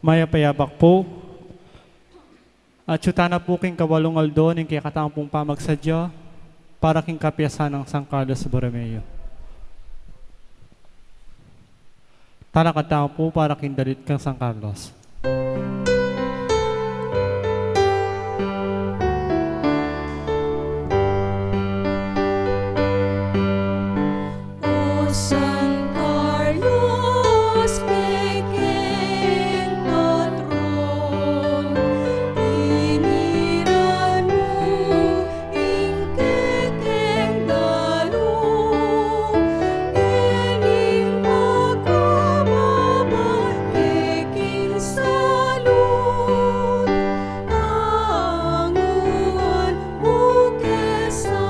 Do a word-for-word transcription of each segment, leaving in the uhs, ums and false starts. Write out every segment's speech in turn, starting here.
Mayap a yabak pu. Atyu tana pu king kawalung aldo ning kekatamung pamagsadya para king kapiyasan nang San Carlos Borromeo. Talakad tamu pu para king dalit kang San Carlos. O San Carlos, kekeng patron, iniran mu ing kekeng dalu, ngening makababa ke king salud, anguan mu ke sa.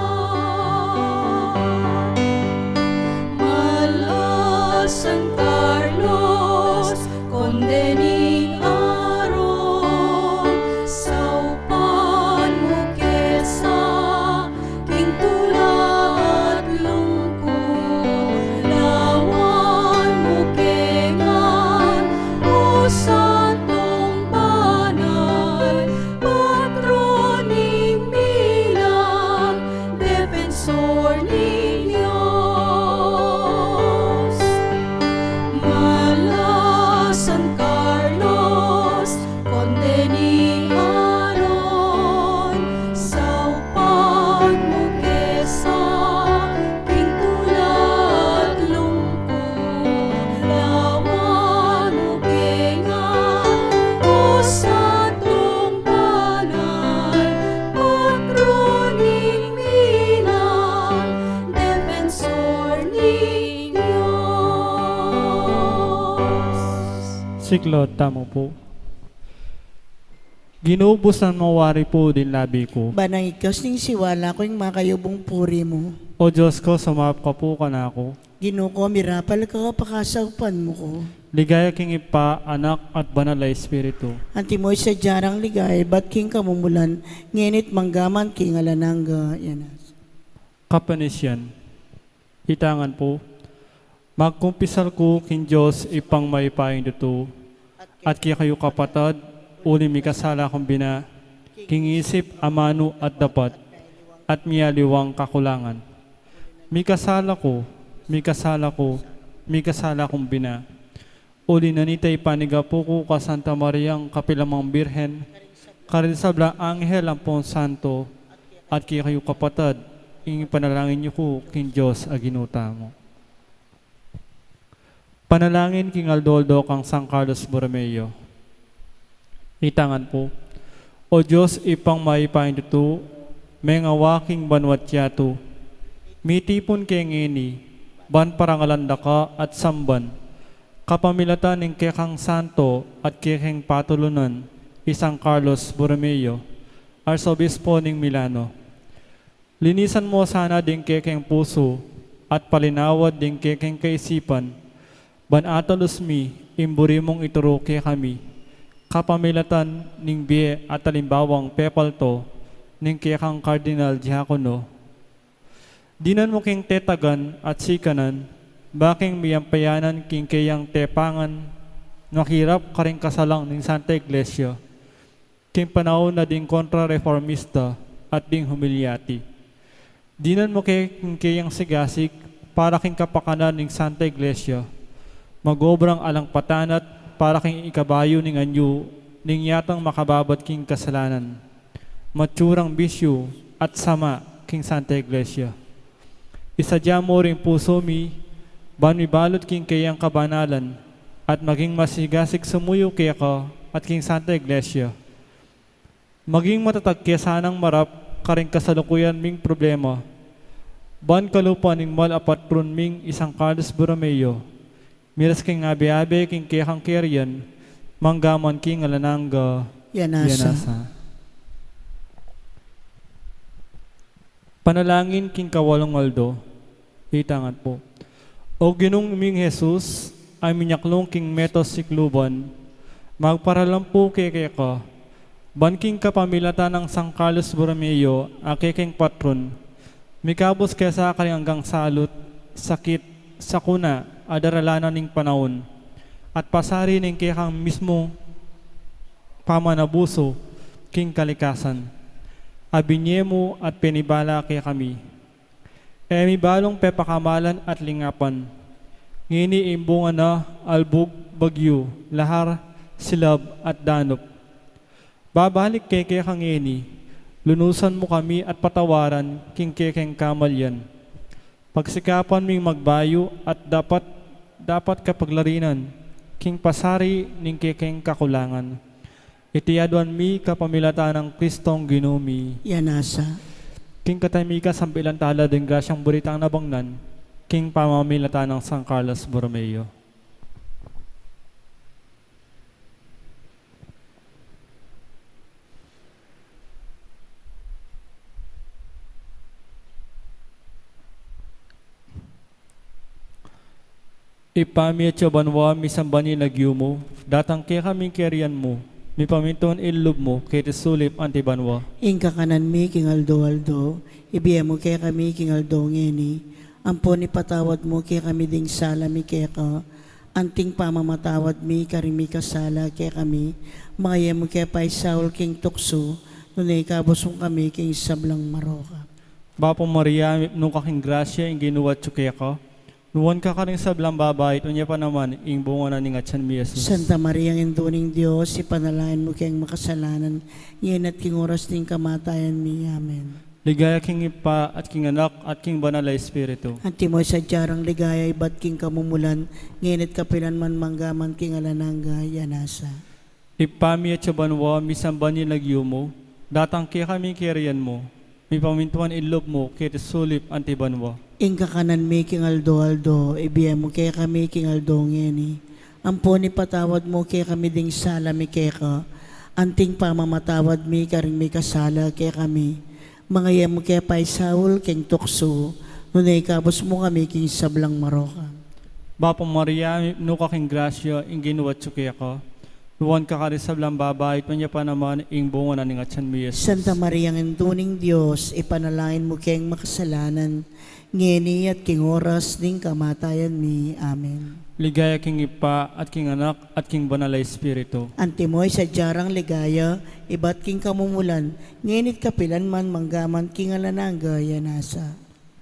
Mala San Carlos, Conde ning Aron, saupan mu ke sa king tula at lungkut, lawan mu ke ngan, o Santong Banal, patron ning bilang, defensor ning Dios. Mala San Carlos, Conde ning Aron, saupan mu ke sa king tula at lungkut, lawan mu ke ngan, o Santong Banal, patron ning bilang, defensor ning Dios. Siklaud tamu pu. Ginu, busan mu wari pu ding labi ku, ban nang iktas ning siwala ku ing makayubung puri mu. O Dios ku, sumaup ka pu kanaku. Ginu ku, mirapal ka, pakasaupan mu ku. Ligaya king Ibpa, Anak, at Banal a Espiritu. Antimo ing sadya nang ligaya ibat king kamumulan, ngeni't manggaman king alang angga. Yan. Kapanisian. Itangan pu. Magkumpisal ku king Dios Ibpang mayupayang tutu, at kekayu kapatad, uli mikasala kung bina, king isip, amanu at dapat, at mialiwang kakulangan. Mikasala ku, mikasala ku, mikasala kung bina. Uli na nita, ipanigapu ku ka Santa Mariang kapilan man Birhen, karing sablang anghel ampong santo, at kekayu kapatad, ing ipanalangin yu ku king Dios a Ginu tamu. Panalangin king aldo-aldo kang San Carlos Borromeo. Itangan pu. O Dios, Ibpang mayupayang tutu, mengawa king banua't yatu, mitipun ke ngeni, ban parangalan da ka at samban, kapamilatan ning kekang santo at kekeng patulunan, i San Carlos Borromeo, Arsobispo ning Milano. Linisan mu sana ding kekeng pusu at palinawad ding kekeng kaisipan, ban atalus mi ing buri mung ituru kekami, kapamilatan ning bie at alimbawang pepaltu ning kekang Kardinal Diakono. Dinan mu keng tetagan at sikanan, bakeng miyampayanan king keyang tepangan, makirap karing kasalang ning Santa Iglesia, king panaun na ding kontra-reformista at ding humiliati. Dinan mu ke king keyang sigasig para king kapakanan ning Santa Iglesia, magobrang alang patanat para king ikabayu ning anyu ning yatang makababat king kasalanan, matsurang bisyu at sama king Santa Iglesia. Isadya mu ring pusu mi, ban mibalut king keyang kabanalan, at maging masigasig sumuyu keka at king Santa Iglesia. Maging matatag ke sanang marap karing kasalukuyan ming problema, ban kalupa ning mal a patron ming i San Carlos Borromeo, miras king abe-abe king kekang keyarian, manggaman king alang angga. Yanasa. Yanasa. Panalangin king kawalung aldo. Itangan pu. O Ginung ming Jesus, a minyaklung king meto sikluban, magparalam pu ke keka, ban king kapamilatan nang San Carlos Borromeo, a kekeng patron, mikabus ke sa karing anggang salut, sakit, sakuna, a daralanan ning panaun, at pasari ning kekang mismu pamanabusu king kalikasan a binie mu at penibala kekami. E mi balung pepakamalan at lingapan. Ngeni ing bunga na, albug, bagyu, lahar, silab, at danup. Babalik kami keka ngeni, lunusan mu kami at patawaran king kekeng kamalian. Pagsikapan ming magbayu at dapat, dapat kapaglarinan king pasari ning kekeng kakulangan. Iti aduan mi kapamilatan nang Kristong Ginu mi. Yana sa. King katamikan, sambilan tala ding grasyang baritang nabangnan king pamamilatan nang San Carlos Borromeo. Ibpa mi atsu ka banua, misamban ya ing lagyu mu, datang kekami ing kayarian mu, mipamintuan ing lub mu keti sulip anti banua. Ing kakanan mi king aldo-aldo ibie mu kekami king aldo ngeni. Ampon ipatawad mu kekami ding sala mi keka, anting pamamatawad mi karing mikasala kekami. Manga e mu ke paisaul king tuksu, nune ikabus mu kami king sablang marok. Bapu Maria, mipnu ka king grasya, ing Ginu atsu keka. Nuan ka karing sablang babai, at nuan ya pa naman ing bunga na ning atyan mu, Jesus. Santa Maria, Indu ning Dios, ipanalangin mu keng makasalanan, ngeni at king oras ning kamatayan mi. Amen. Ligaya king Ibpa, at king Anak, at king Banal a Espiritu. Antimo ing sadya rang ligaya ibat king kamumulan, ngeni at kapilan man, mangga man king alang angga. Yana sa. Ibpa mi atsu ka banua, misamban ya ing lagyu mu, datang kekami ing kayarian mu, mipamintuan ing lub mu keti sulip anti banua. Ing kakanan mi king aldo-aldo ibie mu kekami king aldo ngeni. Ampon ipatawad mu kekami ding sala mi keka, anting pamamatawad mi karing mikasala kekami. Manga e mu ke paisaul king tuksu, nune ikabus mu kami king sablang marok. Bapu Maria, mipnu ka king grasya, ing Ginu atsu keka. Nuan ka karing sablang babai, at nuan ya pa naman ing bunga na ning atyan mu, Jesus. Santa Maria, Indu ning Dios, ipanalangin mu keng makasalanan, ngeni at king oras ning kamatayan mi. Amen. Ligaya king Ibpa, at king Anak, at king Banal a Espiritu. Antimo ing sadya rang ligaya ibat king kamumulan, ngeni at kapilan man, mangga man king alang angga. Yana sa.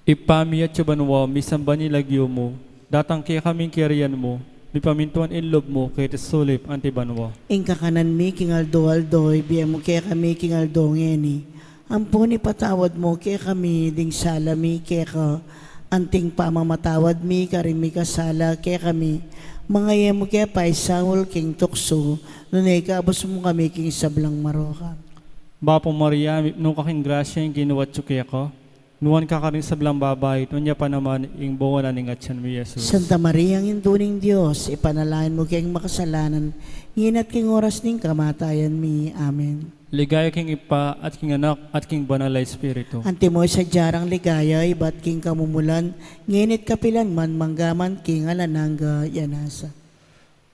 Ibpa mi atsu ka banua, misamban ya ing lagyu mu, datang kekami ing kayarian mu, mipamintuan ing lub mu keti sulip anti banua. Ing kakanan mi king aldo-aldo ibie mu kekami king aldo ngeni. Ampon ipatawad mu kekami ding sala mi keka, anting pamamatawad mi karing mikasala kekami. Manga e mu ke paisaul king tuksu, nune ikabus mu kami king sablang marok. Bapu Maria, mipnu ka king grasya, ing Ginu atsu keka. Nuan ka karing sablang babai, at nuan ya pa naman ing bunga na ning atyan mu, Jesus. Santa Maria, Indu ning Dios, ipanalangin mu keng makasalanan, ngeni at king oras ning kamatayan mi. Amen. Ligaya king Ibpa, at king Anak, at king Banal a Espiritu. Antimo ing sadya rang ligaya ibat king kamumulan, ngeni at kapilan man, mangga man king alang angga. Yana sa.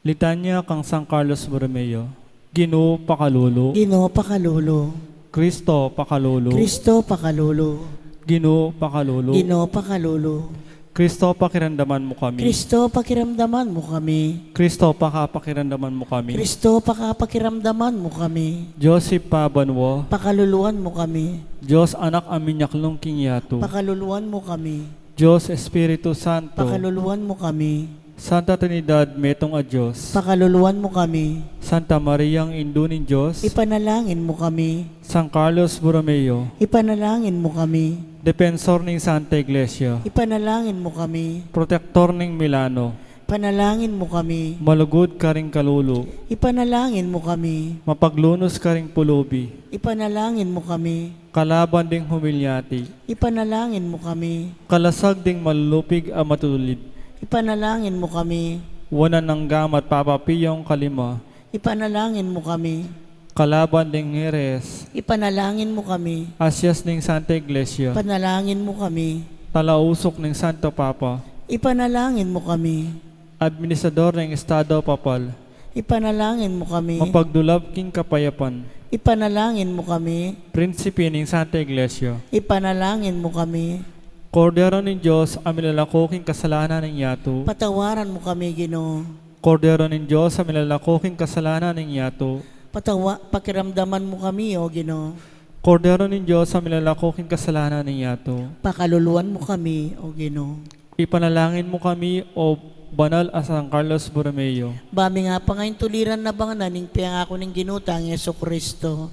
Litanya kang San Carlos Borromeo. Ginu, pakalulu. Ginu, pakalulu. Kristo, pakalulu. Kristo, pakalulu. Ginu, pakalulu. Ginu, pakalulu. Kristo, pakiramdaman mu kami. Kristo, pakiramdaman mu kami. Kristo, pakapakiramdaman mu kami. Kristo, pakapakiramdaman mu kami. Dios Ibpa banua. Pakaluluan mu kami. Dios Anak a minyaklung king yatu. Pakaluluan mu kami. Dios Espiritu Santo. Pakaluluan mu kami. Santa Trinidad, metung a Dios. Pakaluluan mu kami. Santa Mariang Indu ning Dios. Ipanalangin mu kami. San Carlos Borromeo. Ipanalangin mu kami. Depensor ning Santa Iglesia. Ipanalangin mu kami. Protektor ning Milano. Ipanalangin mu kami. Malugud karing kalulu. Ipanalangin mu kami. Mapaglunus karing pulubi. Ipanalangin mu kami. Kalaban ding humilyati. Ipanalangin mu kami. Kalasag ding malulupig a matulid. Ipanalangin mu kami. Wanan nang gamat Papa Piong kalima. Ipanalangin mu kami. Kalaban ding heres. Ipanalangin mu kami. Asyas ning Santa Iglesia. Ipanalangin mu kami. Talausuk ning Santo Papa. Ipanalangin mu kami. Administrador ning Estado Papal. Ipanalangin mu kami. Mapagdulab king kapayapan. Ipanalangin mu kami. Prinsipe ning Santa Iglesia. Ipanalangin mu kami. Kordero ning Dios a milalako king kasalanan ning yatu. Patawaran mu kami, Ginu. Kordero ning Dios a milalako king kasalanan ning yatu. Patawa, pakiramdaman mu kami, O Ginu. Kordero ning Dios, a milalako king kasalanan ning yatu. Pakaluluan mu kami, O Ginu. Ipanalangin mu kami, O banal a San Carlos Borromeo. Ba ming apangaintuliran na bang na ning pengaku ning Ginu tang Jesucristo.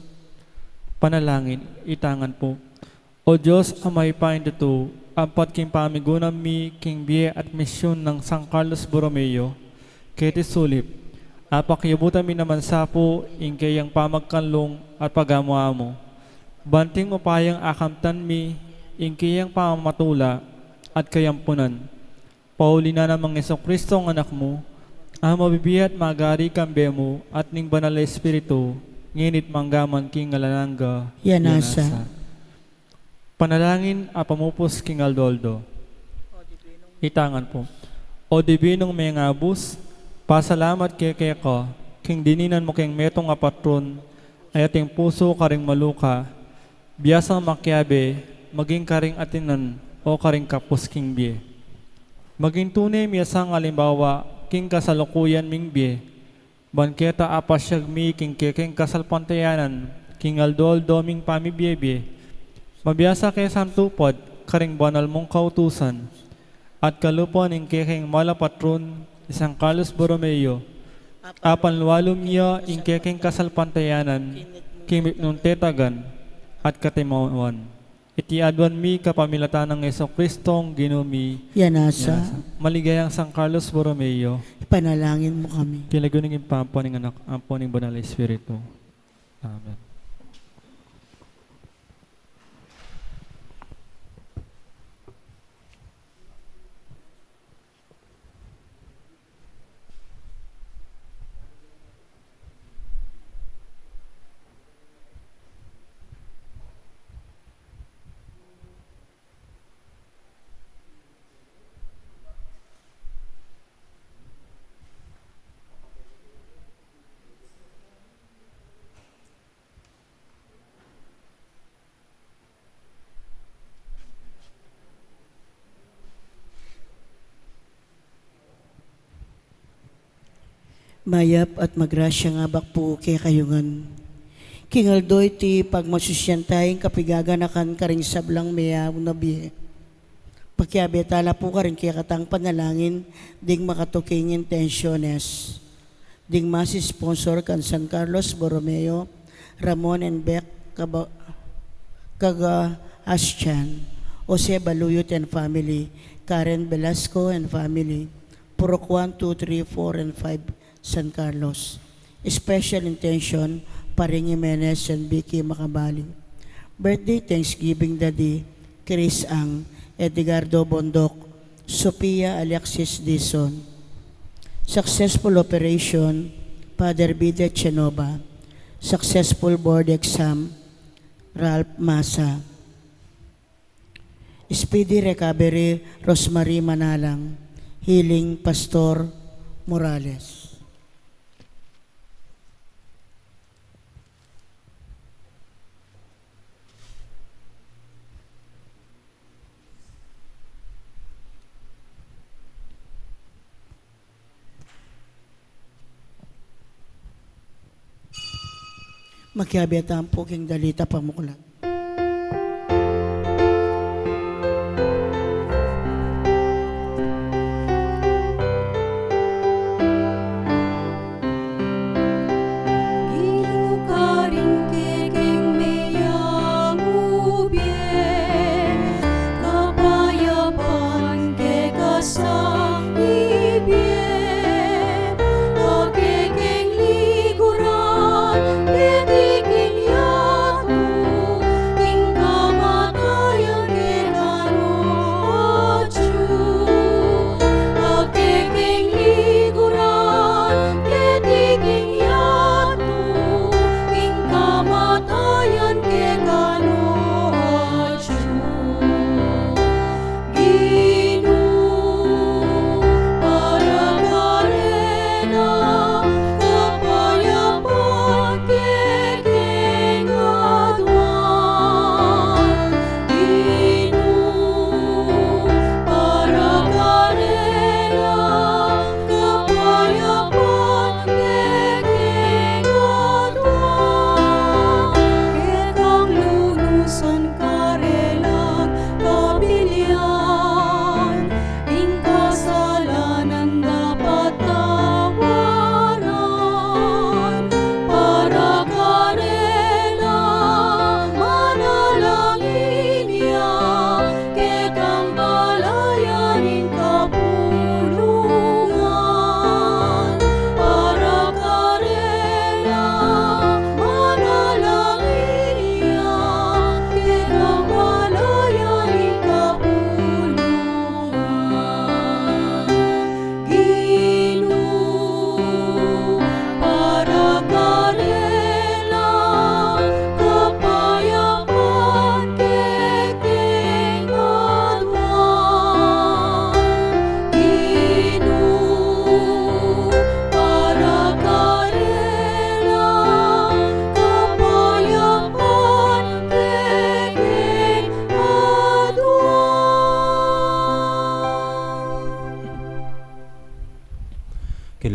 Panalangin, itangan pu. O Dios a mayupaya king tutu, ampat king pamigunam mi king bie at misyun nang San Carlos Borromeo, keti sulip, apakiabutan mi naman sa pu ing keyang pamagkanlung at pagamu-amu. Banting mapayang akamtan mi ing keyang pamamatula at kayampunan. Pauli na nang Jesucristo a Anak mu, a mabibie at magari kambe mu at ning Banal a Espiritu, ngeni at mangga man king alang angga. Yanasa. Yanasa. Panalangin a pamupus king aldo-aldo. Itangan pu. O Dibinung mengabus, pasalamat keke ka, king dininan mu keng metung a patron, a ating pusu karing maluka, biasang makiabe, maging karing atinan, o karing kapus king bie. Maging tune miasang alimbawa, king kasalukuyan ming bie, ban keta apasiag mi king kekeng kasalpantayanan, king aldo-aldo ming pamibie-bie. Mabiasa ke santu pad, karing banal mung kautusan, at kalupa ning kekeng mal a patron, i San Carlos Borromeo, apan lualum ya ing kekeng kasalpantayanan, king miknung tetagan, at katimawan. Iti aduan mi kapamilatan nang Jesucristong Ginu mi. Yanasa. Yanasa. Maligayang San Carlos Borromeo. Ipanalangin mu kami. King lagyu ning Ibpa, ampo ning Anak, ampo ning Banal a Espiritu. Amen. Mayap at magrasya nga abak pu kekayu ngan. King aldo iti pagmasusyan taya ing kapigaganakan karing sablang meyaun a bie. Pakiabe tala pu karing kekatang panalangin ding makatuking intensiones. Ding mass sponsor kan San Carlos Borromeo, Ramon and Bec Caba-, Cagahastian, Jose Baluyot and family, Karen Velasco and family, Purok one, two, three, four, and five, San Carlos. Special intention, Paring Jimenez and Vicky Macabali. Birthday Thanksgiving Daddy, Chris Ang, Edgardo Bondoc, Sophia Alexis Dizon. Successful operation, Father Bide Chenova. Successful board exam, Ralph Masa. Speedy recovery, Rosemary Manalang. Healing, Pastor Morales. Makiabe tamu pu king dalit a pamuklat. Ginu, karing kekeng meyamu bie, kapayapan keka sa ibie, a kekeng liguran keti king yatu,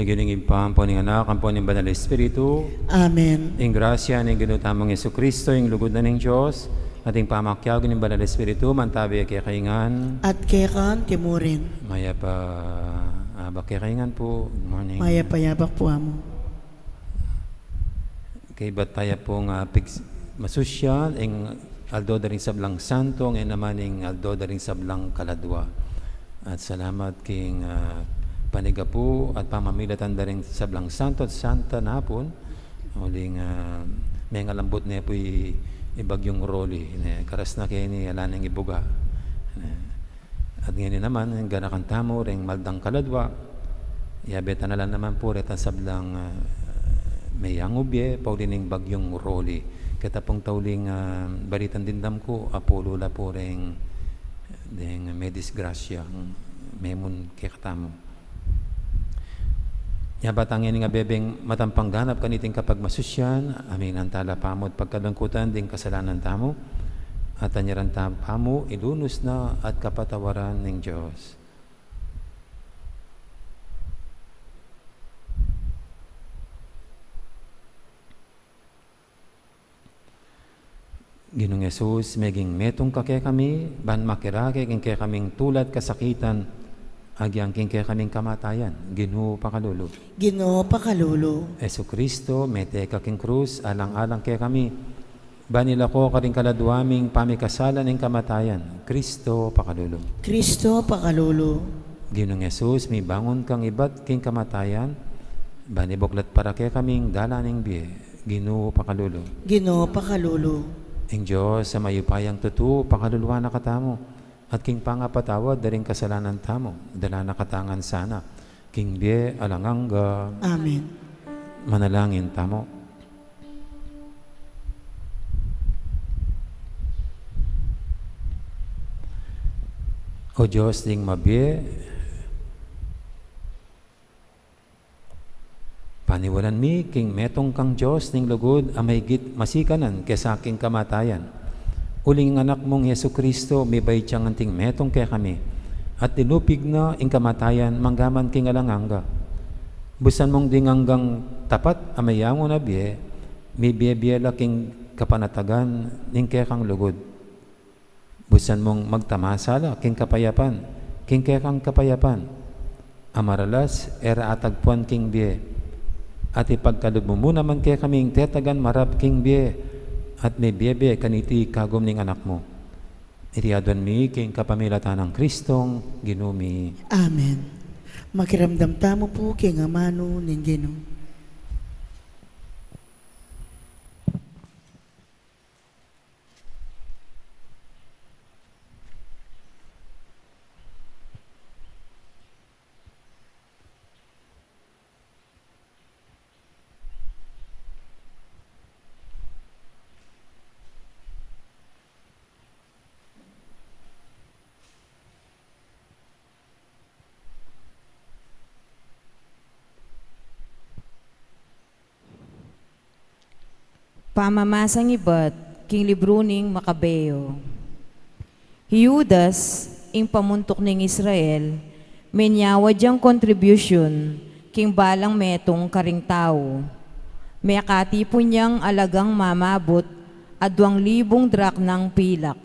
King lagyu ning Ibpa, ampo ning Anak, ampo ning Banal Espiritu. Amen. Ing grasya ning Ginu tamung Jesucristo, ing lugud na ning Dios, at ing pamakiabe ning Banal Espiritu, mantabi kekayu ngan. At keka naman murin. Mayap a abak kekayu ngan pu. Good morning. Mayap a abak pu, Among. Kaybat taya pung pig-, masusyan ing aldo da ring sablang santo, ngeni naman ing aldo da ring sablang kaladua. At salamat king, ah, panigapu at pamamilatan da ring sablang santo at santa napun, uling, ah, mengalambut ne pu i, i Bagyung Rolly, ne, karas na keni ala neng ibuga. Ne. At ngeni naman, ganakan tamu reng maldang kaladua, yabe ta na la naman pu retang sablang, ah, meyangu bie, pauli ning Bagyung Rolly. Keta pung tauling, ah, balitan dimdam ku, apulu la pu reng, deng medisgrasya, memun kekatamu. Nya ba tang ngeni nga bebeng matampang ganap kaniting kapagmasusyan, aminan ta la pamu at pagkalungkutan ding kasalanan tamu, at anyaran ta pamu ilunus na at kapatawaran ning Dios. Ginung Jesus, meging metung ka kekami, ban makirake king kekaming tula at kasakitan, agyang king kekaming kamatayan. Ginu, pakalulu. Ginu, pakalulu. Jesucristo, mete ka king krus, alang-alang kekami, ban ilako ka ring kaladua ming pamikasala ning kamatayan. Cristo, pakalulu. Cristo, pakalulu. Ginung Jesus, mibangun kang ibat king kamatayan, ban ibuklat para kekaming dalan ning bie. Ginu, pakalulu. Ginu, pakalulu. Ing Dios a mayupayang tutu, pakaluluan na katamu, at king pangapatawad da ring kasalanan tamu, dala na katamu ngan sana king bie alang angga. Amen. Manalangin tamu. O Dios ding mabie, paniwalan mi king metung kang Dios ning lugud a maigit masikanan kesa king kamatayan. Uling ing Anak mung Jesucristo, mibait yang anting metung kekami, at linupig na ing kamatayan manggaman king alang angga. Busan mung ding anggang tapat a meyangu na bie, mibie-bie la king kapanatagan ning kekang lugud. Busan mung magtamasa la king kapayapan, king kekang kapayapan a maralas e ra atagpuan king bie. At ipagkalub mu naman kekaming tetagan marap king bie, at mibie-bie kaniti kagum ning Anak mu. Iti aduan mi king kapamilatan nang Kristong Ginu mi. Amen. Makiramdam tamu pu king amanu ning Ginu. Pamamasang ibat king libru ning Makabeo. Hi Judas, ing pamuntuk ning Israel, menyawad yang kontribusyun king balang metung karing tau. Mekatipun yang alagang mamabut aduang libung draknang pilak.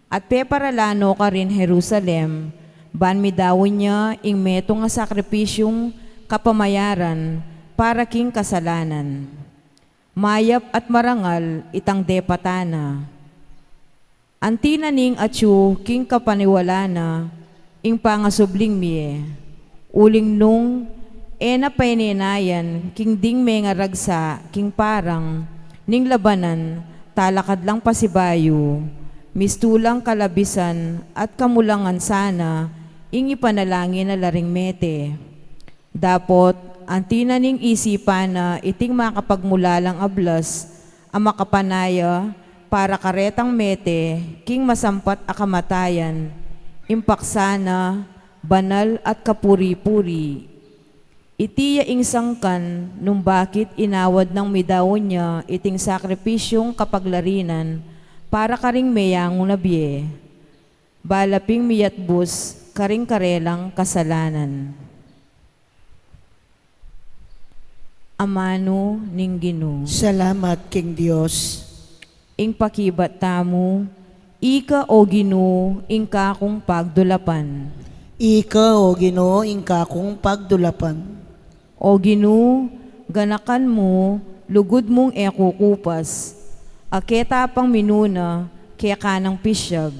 At peparalan no karin Jerusalem, ban midaun ya ing metung a sakripisyung kapamayaran para king kasalanan. Mayap at marangal itang depatan na. Anti na ning atyu king kapaniwalan na ing pangasubling mie. Uling nung e na penenayan king ding mengaragsa king parang ning labanan, talakad lang pasibayu, mistulang kalabisan at kamulangan sana ing ipanalangin na la ring mete. Dapot anti na ning isipan na iting makapagmulalang ablas a makapanaya para karetang mete king masampat a kamatayan, ing paksa na, banal at kapuri-puri. Iti ya ing sangkan nung bakit inawad nang midaun ya iting sakripisyung kapaglarinan para karing meyangu na bie, bala pin miyatbus karing karelang kasalanan. Amanu ning Ginu. Salamat king Dios. Ing pakibat tamu. Ika, O Ginu, ing kakung pagdulapan. Ika, O Ginu, ing kakung pagdulapan. O Ginu, ganakan mu, lugud mung e kukupas. A keta pang minuna, keka nang pisyag.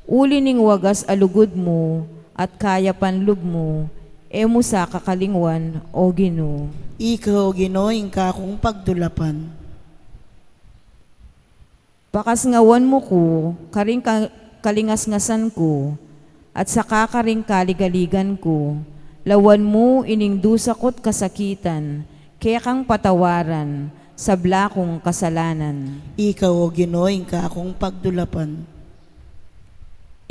Uli ning wagas a lugud mu, at kayapan lub mu, e mu sa kakalingwan, O Ginu. Ika, O Ginu, ing kakung pagdulapan. Pakasngawan mu ku, karing ka-, kalingasngasan ku, at saka karing kaligaligan ku, lawan mu ining dusa ku't kasakitan, kekang patawaran, sabla kung kasalanan. Ika, O Ginu, ing kakung pagdulapan.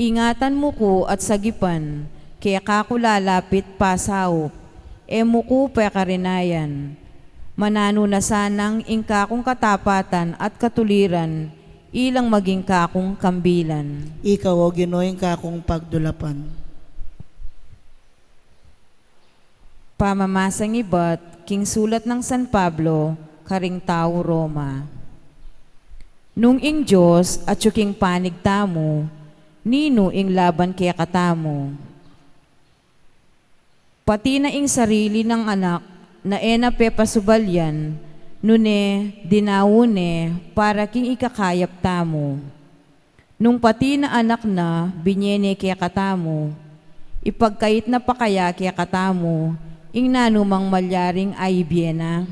Ingatan mu ku at sagipan, keka ku lalapit pasaup, e mu ku pekarinayan. Mananu na sanang ing kakung katapatan at katuliran, ilang maging kakung kambilan. Ika, O Ginu, ing kakung pagdulapan. Pamamasang ibat king sulat nang San Pablo karing tau Roma. Nung ing Dios atyu king panig tamu, ninu ing laban kekatamu? Pati na ing sarili nang anak na e na pepasubalyan, nune dinaun ne para king ikakayap tamu. Nung pati na anak na binye ne kekatamu, ipagkait na pa kaya kekatamu ing nanumang malyaring aibye na?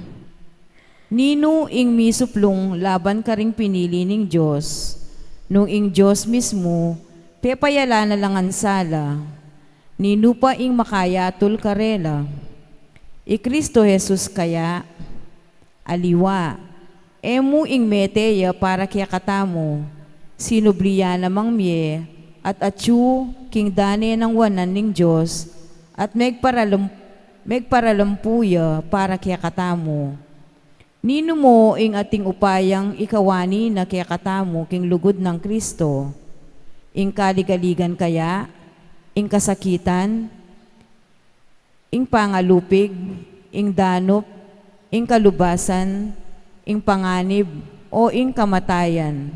Ninu ing misuplung laban karing pinili ning Dios, nung ing Dios mismu pepayala na la ngan sala? Ninu pa ing makayatul karela? I Cristo Jesus kaya? Aliwa, e mu ing mete ya para kekatamu, sinubli ya namang mie, at atyu king dane nang wanan ning Dios, at megparalam-, megparalampu ya para kekatamu. Ninu mo ing ating upayang ikawani na kekatamu king lugud nang Cristo? Ing kaligaligan kaya? Ing kasakitan? Ing pangalupig? Ing danup? Ing kalubasan? Ing panganib? O ing kamatayan?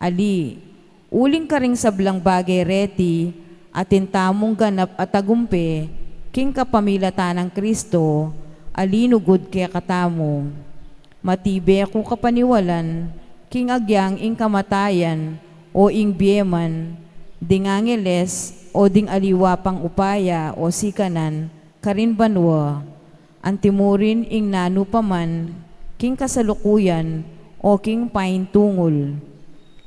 Ali, uling karing sablang bage reti, atin tamung ganap a tagumpe king kapamilatan nang Cristo, a linugud kekatamu. Matibe ku kapaniwalan, king agyang ing kamatayan, o ing bie man, ding angeles, o ding aliwa pang upaya o sikanan karin banua, antimurin ing nanu pa man, king kasalukuyan o king paintungul,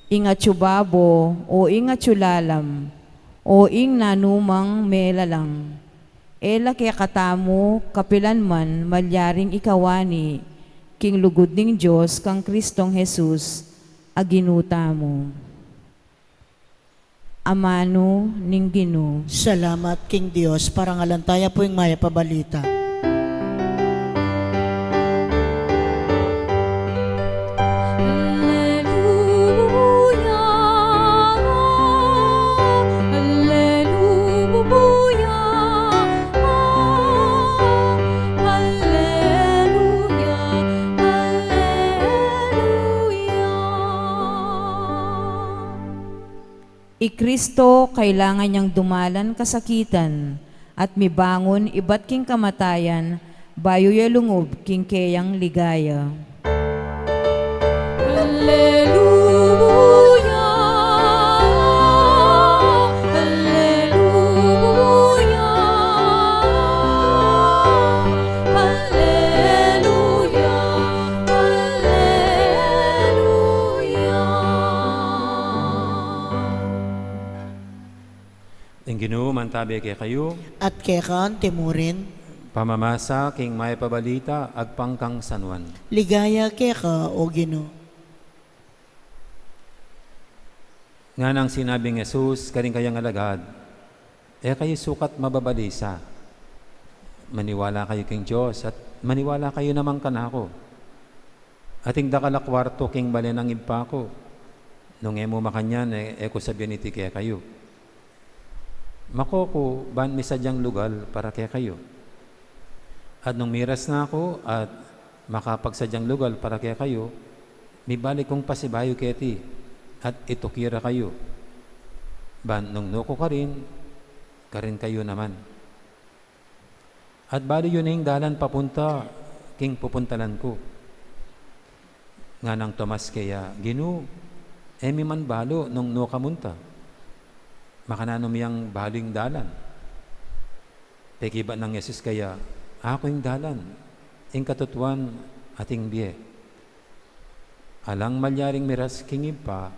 ing atyu babo o ing atyu lalam, o ing nanumang melalang, e la kekatamu kapilan man malyaring ikawani king lugud ning Dios kang Cristong Jesus a Ginu tamu. Amanu ning Ginu. Salamat king Dios. Parangalan taya pu ing Mayap a Balita. Alleluia, alleluia, alleluia, alleluia. I Cristo kailangan yang dumalan kasakitan at mibangun ibat king kamatayan, bayu ya lungub king keyang ligaya. Alleluia, alleluia, alleluia, alleluia. Ing Ginu mantabe kekayu. At keka antimurin. Pamamasa king Mayap a Balita agpang kang San Juan. Ligaya keka, O Ginu. Nganang sinabing Jesus karing kayang alagad, e kayu sukat mababalisa. Maniwala kayu king Dios at maniwala kayu naman kanaku. Ating dakal a kuartu king bale nang Ibpa ku. Nung e mu makanyan, e, e ku sabian iti kekayu. Mako ku ban misadyang lugal para kekayu. At nung miras na ku at makapagsadyang lugal para kekayu, mibalik kung pasibayu keti, at ituki ra kayu. Ban nung nuku karin, karin kayu naman. At balu yu ne ing dalan papunta king pupuntalan ku. Nganang Tomas keya, Ginu, e mi man balu nung nu ka munta. Makananu mi yang balu ing dalan? Pekibat nang Jesus keya, Aku ing dalan, ing katutuan, at ing bie. Alang malyaring miras king Ibpa,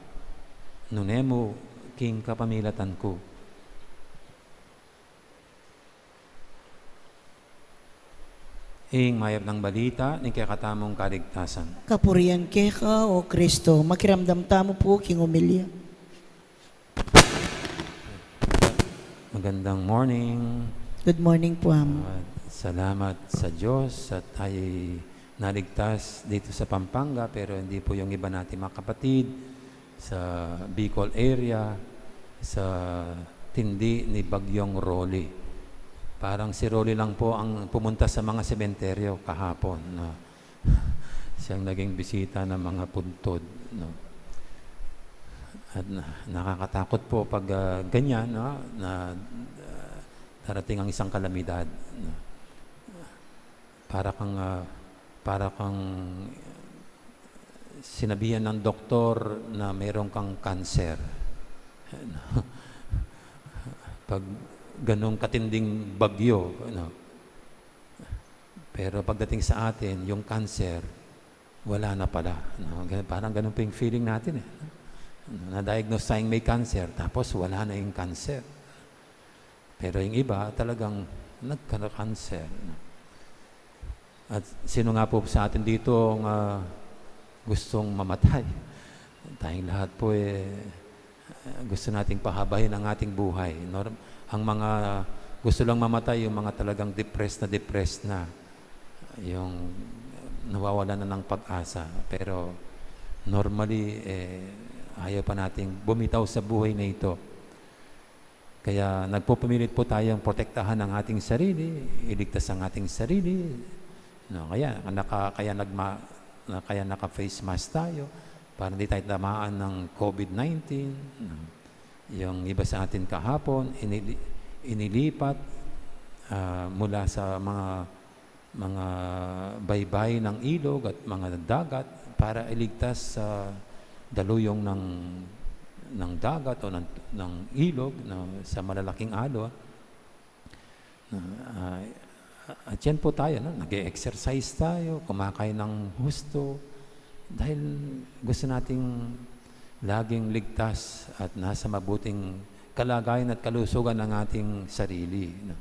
nune mu king kapamilatan ku. Ing mayap nang balita ning kekatamung kaligtasan. Kapurian keka, O Kristo. Makiramdam tamu pu king homilya. Magandang morning. Good morning pu, Amo. At salamat sa Diyos at tayo naligtas dito sa Pampanga, pero hindi po yung iba nating mga kapatid sa Bicol area, sa tindi ni Bagyong Rolly. Parang si Rolly lang po ang pumunta sa mga sementeryo kahapon, no? Siyang naging bisita ng mga puntod, no? At na-, nakakatakot po pag, ah, ganyan, no? Na, ah, darating ang isang kalamidad, no? Para kang, ah, para kang sinabihan ng doktor na meron kang cancer. Pag ganung katinding bagyo, ano. Pero pagdating sa atin, yung cancer, wala na pala, no? Gan-, parang ganun pa yung feeling natin, eh, no? Na-diagnose tayong may cancer, tapos wala na yung cancer. Pero yung iba, talagang nagka-cancer, no? At sino nga po sa atin dito ang, ah, gustong mamatay? Tayong lahat po, eh, gusto nating pahabain ang ating buhay. Nor-, ang mga gusto lang mamatay, yung mga talagang depressed na depressed na, yung nawawalan na ng pag-asa. Pero normally, eh, ayaw pa nating bumitaw sa buhay na ito. Kaya nagpupumilit po tayong protektahan ang ating sarili, iligtas ang ating sarili. No, kaya naka-, kaya nagma-, na, kaya naka-face mask tayo para hindi tayo tamaan ng COVID nineteen, no? Yung iba sa atin kahapon, inili-, inilipat, ah, mula sa mga, mga baybay ng ilog at mga dagat para iligtas sa daluyong ng, ng dagat o ng, ng ilog, no, sa malalaking alon. Ah, at yan po tayo, no? Nag-e-exercise tayo, kumakain ng husto, dahil gusto nating laging ligtas at nasa mabuting kalagayan at kalusugan ng ating sarili, no?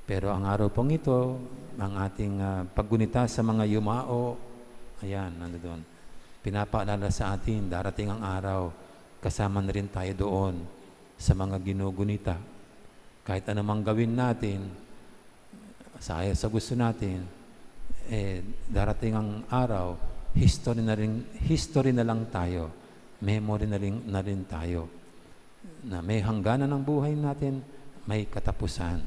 Pero ang araw pong ito, ang ating, ah, paggunita sa mga yumao, ayan, nando doon. Pinapaalala sa atin, darating ang araw, kasama na rin tayo doon sa mga ginugunita. Kahit anumang gawin natin, sa ayaw sa gusto natin, eh, darating ang araw, history na rin, history na lang tayo, memory na rin, na rin tayo, na may hangganan ang buhay natin, may katapusan.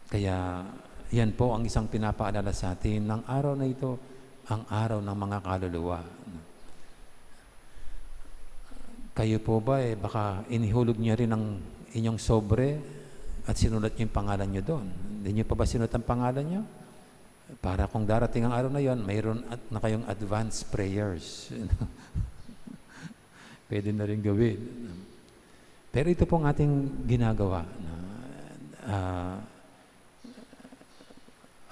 Kaya yan po ang isang pinapaalala sa atin ng araw na ito, ang araw ng mga kaluluwa. Kayo po ba, eh, baka inihulog niyo rin ang inyong sobre at sinulat niyo yung pangalan niyo doon? Hindi niyo pa ba sinulat ang pangalan niyo? Para kung darating ang araw na yon, mayroon at, na kayong advance prayers. Pwede na rin gawin. Pero ito pong ating ginagawa, no? Ah,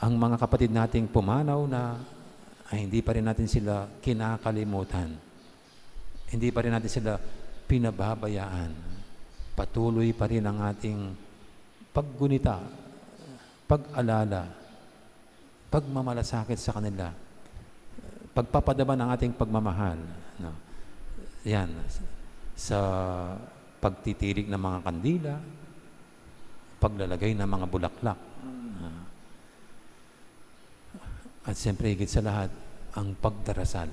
ang mga kapatid nating pumanaw na, ay hindi pa rin natin sila kinakalimutan. Hindi pa rin natin sila pinababayaan. Patuloy pa rin ang ating paggunita, pag-alala, pagmamalasakit sa kanila, pagpapadama ng ating pagmamahal, no? Yan, sa pagtitirik ng mga kandila, paglalagay ng mga bulaklak, ah, at siyempre, higit sa lahat, ang pagdarasal,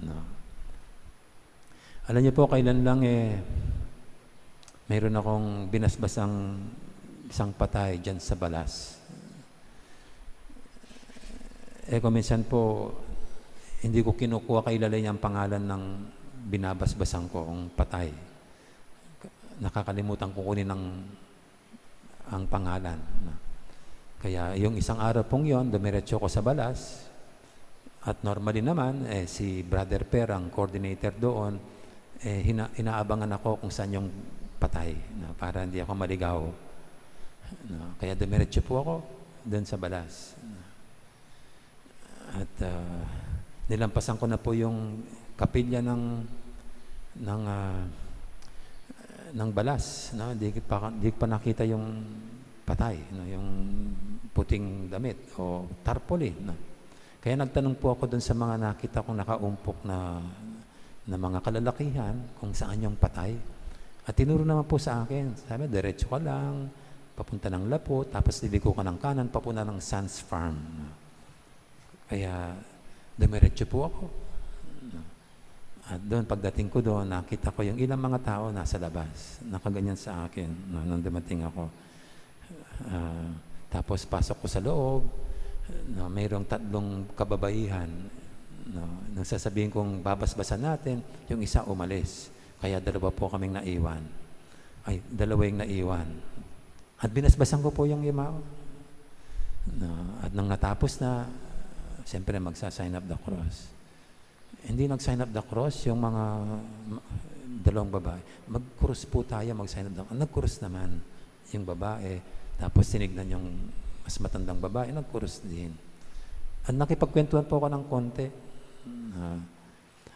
no? Alam niyo po, kailan lang, eh, mayroon akong binasbasang isang patay diyan sa balas. Eh, kung minsan po, hindi ko kinukuha kailalim yung pangalan ng binabasbasan ko, kung patay. Nakakalimutan ko kunin ang, ang pangalan. Kaya yung isang araw pong yon, dumiretso ko sa balas. At normally naman, eh, si Brother Per ang coordinator doon. Eh, hina-, inaabangan ako kung saan yung patay, no, para hindi ako maligaw. No, kaya dumiretso po ako doon sa balas. At, ah, nilampasan ko na po yung kapilya ng, ng, ah, ng balas, no? Di pa, di pa nakita yung patay, no? Yung puting damit o tarpaulin, no? Kaya nagtanong po ako dun sa mga nakita kong nakaumpok na, na mga kalalakihan kung saan yung patay. At tinuro naman po sa akin, sabi, "Diretso ka lang, papunta ng Lapu, tapos liliko ka ng kanan, papunta ng Sands Farm." Kaya dumiretso po ako. At doon, pagdating ko doon, nakita ko yung ilang mga tao nasa labas. Nakaganyan sa akin, no, nung dumating ako. Ah, tapos pasok ko sa loob, no, mayroong tatlong kababaihan. No, nung sasabihin kong babasbasan natin, yung isa umalis. Kaya dalawa po kaming naiwan. Ay, dalawa yung naiwan. At binasbasan ko po yung yumao. No, at nang natapos na, siyempre magsa-sign of the cross. Hindi nag-sign of the cross yung mga ma-, dalawang babae. "Mag-cross po tayo, mag-sign of the cross." Nag-cross naman yung babae. Tapos tinignan yung mas matandang babae, nag-cross din. At nakipagkwentuhan po ako ng konti. Ah,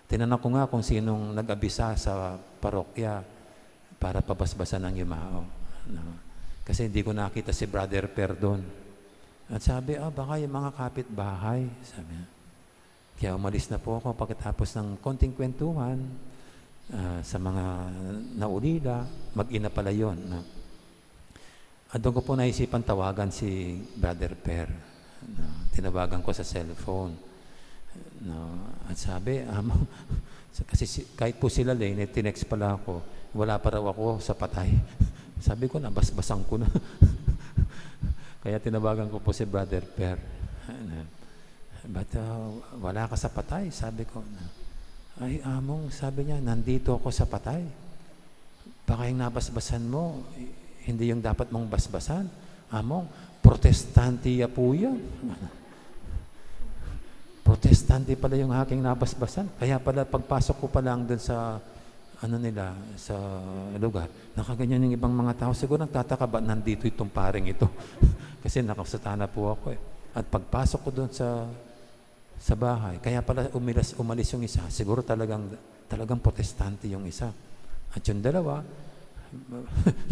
tinanong ko nga kung sinong nag-abisa sa parokya para pabasbasan ng yumao. No? Kasi hindi ko nakita si Brother Per doon. At sabi, "Ah, baka yung mga kapitbahay," sabi niya. Kaya umalis na po ako pagkatapos ng konting kwentuhan, ah, sa mga naulila, mag-ina pala yun, no? At doon ko po naisipan tawagan si Brother Per, no? Tinawagan ko sa cellphone, no? At sabi, "Amo," kasi si, kahit po sila, Lane, eh, tinext pala ako, wala pa raw ako sa patay. Sabi ko, "Nabasbasan ko na." Kaya tinawagan ko po si Brother Per. Ano, "Ba't, ah, wala ka sa patay?" sabi ko. "Ay, Among," sabi niya, "nandito ako sa patay. Baka yung nabasbasan mo, hindi yung dapat mong basbasan. Among, protestante ya po yan." Protestante pala yung aking nabasbasan. Kaya pala, pagpasok ko pa lang dun sa, ano nila, sa lugar, nakaganyan yung ibang mga tao. Siguro nagtataka ba, "Nandito itong paring ito?" Kasi nakasutana po ako eh. At pagpasok ko dun sa, sa bahay, kaya pala umilas-, umalis yung isa. Siguro talagang, talagang protestante yung isa. At yung dalawa,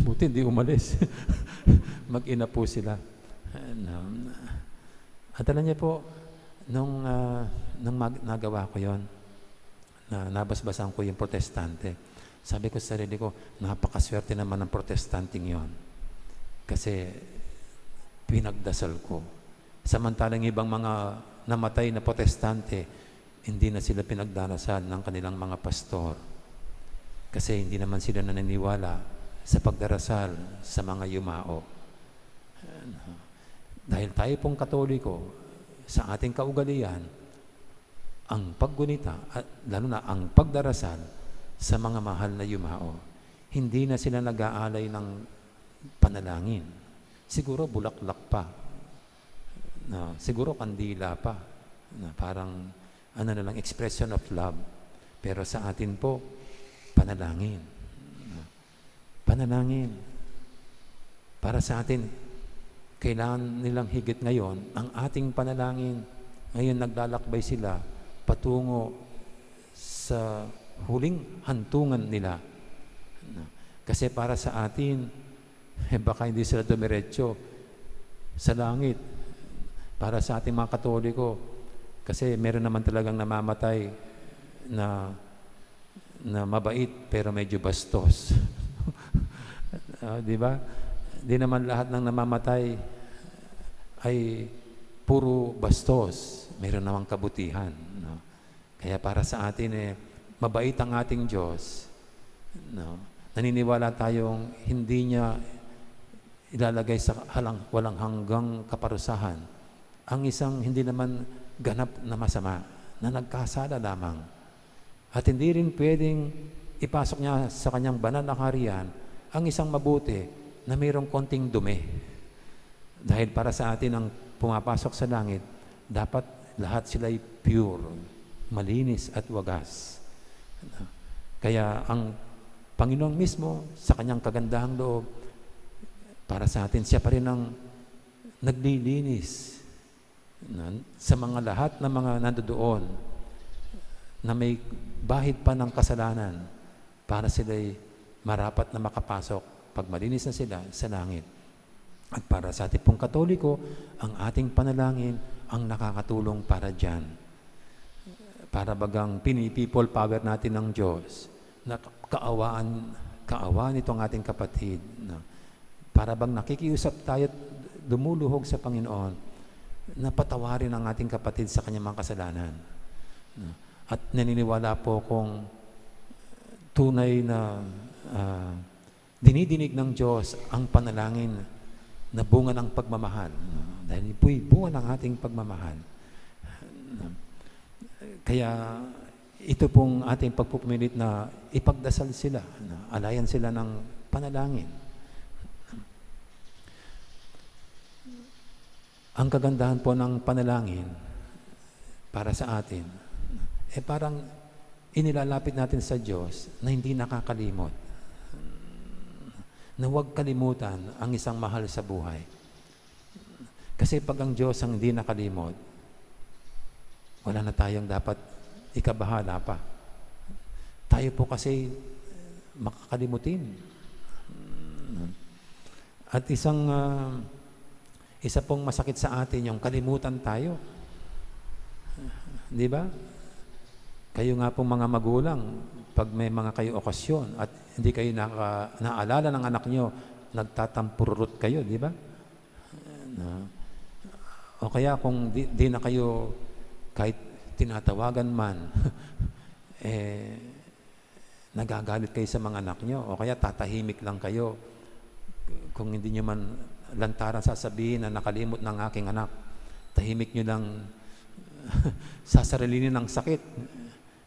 buti hindi umalis. Mag-ina po sila. Ano, at alam niyo po, nung, ah, nung mag-, nagawa ko yon, na nabasbasan ko yung protestante, sabi ko sa sarili ko, "Napakaswerte naman ng protestanteng yon. Kasi pinagdasal ko." Samantalang ibang mga namatay na protestante, hindi na sila pinagdarasal ng kanilang mga pastor. Kasi hindi naman sila naniniwala sa pagdarasal sa mga yumao. Dahil tayo pong Katoliko, sa ating kaugalian, ang paggunita, at lalo na ang pagdarasal sa mga mahal na yumao, hindi na sila nag-aalay ng panalangin. Siguro bulaklak pa, na, siguro kandila pa, na parang, ano na lang, expression of love. Pero sa atin po, panalangin. Panalangin. Para sa atin, kailangan nilang higit ngayon ang ating panalangin. Ngayon, naglalakbay sila patungo sa huling hantungan nila. Kasi para sa atin, eh, baka hindi sila dumiretso sa langit. Para sa ating mga Katoliko, kasi meron naman talagang namamatay na, na mabait, pero medyo bastos. Ah, di ba? Di naman lahat ng namamatay ay puro bastos. Meron namang kabutihan, no? Kaya para sa atin, eh, mabait ang ating Diyos, no? Naniniwala tayong hindi niya ilalagay sa halang-, walang hanggang kaparusahan ang isang hindi naman ganap na masama, na nagkasala lamang. At hindi rin pwedeng ipasok niya sa kanyang banal na kaharian ang isang mabuti na mayroong konting dumi. Dahil para sa atin ang pumapasok sa langit, dapat lahat sila'y pure, malinis at wagas. Kaya ang Panginoon mismo, sa kanyang kagandahang loob, para sa atin, siya pa rin ang naglilinis na, sa mga lahat ng mga nandoon na may bahid pa ng kasalanan, para sila'y marapat na makapasok pag malinis na sila sa langit. At para sa ating pong Katoliko, ang ating panalangin ang nakakatulong para diyan. Para bagang pini-people power natin ng Diyos na kaawaan, kaawaan itong ating kapatid. Na para bang nakikiusap tayo at lumuluhog sa Panginoon na patawarin ang ating kapatid sa kanyang mga kasalanan. Na, at naniniwala po kung tunay na, ah, dinidinig ng Diyos ang panalangin na bunga ng pagmamahal. Dahil ito'y bunga ng ating pagmamahal. Kaya ito pong ating pagpupumilit na ipagdasal sila, na alayan sila ng panalangin. Ang kagandahan po ng panalangin para sa atin, eh, parang inilalapit natin sa Diyos na hindi nakakalimot. Na huwag kalimutan ang isang mahal sa buhay. Kasi pag ang Diyos ang hindi nakalimot, wala na tayong dapat ikabahala pa. Tayo po kasi makakalimutin. At isang, ah, isa pong masakit sa atin yung kalimutan tayo. Di ba? Kayo nga pong mga magulang, pag may mga kayo okasyon at hindi kayo naka-, naalala ng anak nyo, nagtatampururut kayo, di ba? Na, o kaya kung di, di na kayo kahit tinatawagan man, eh, nagagalit kayo sa mga anak nyo, o kaya tatahimik lang kayo. Kung hindi nyo man lantaran sasabihin na nakalimot ng aking anak, tahimik nyo lang sasarilinin ng sakit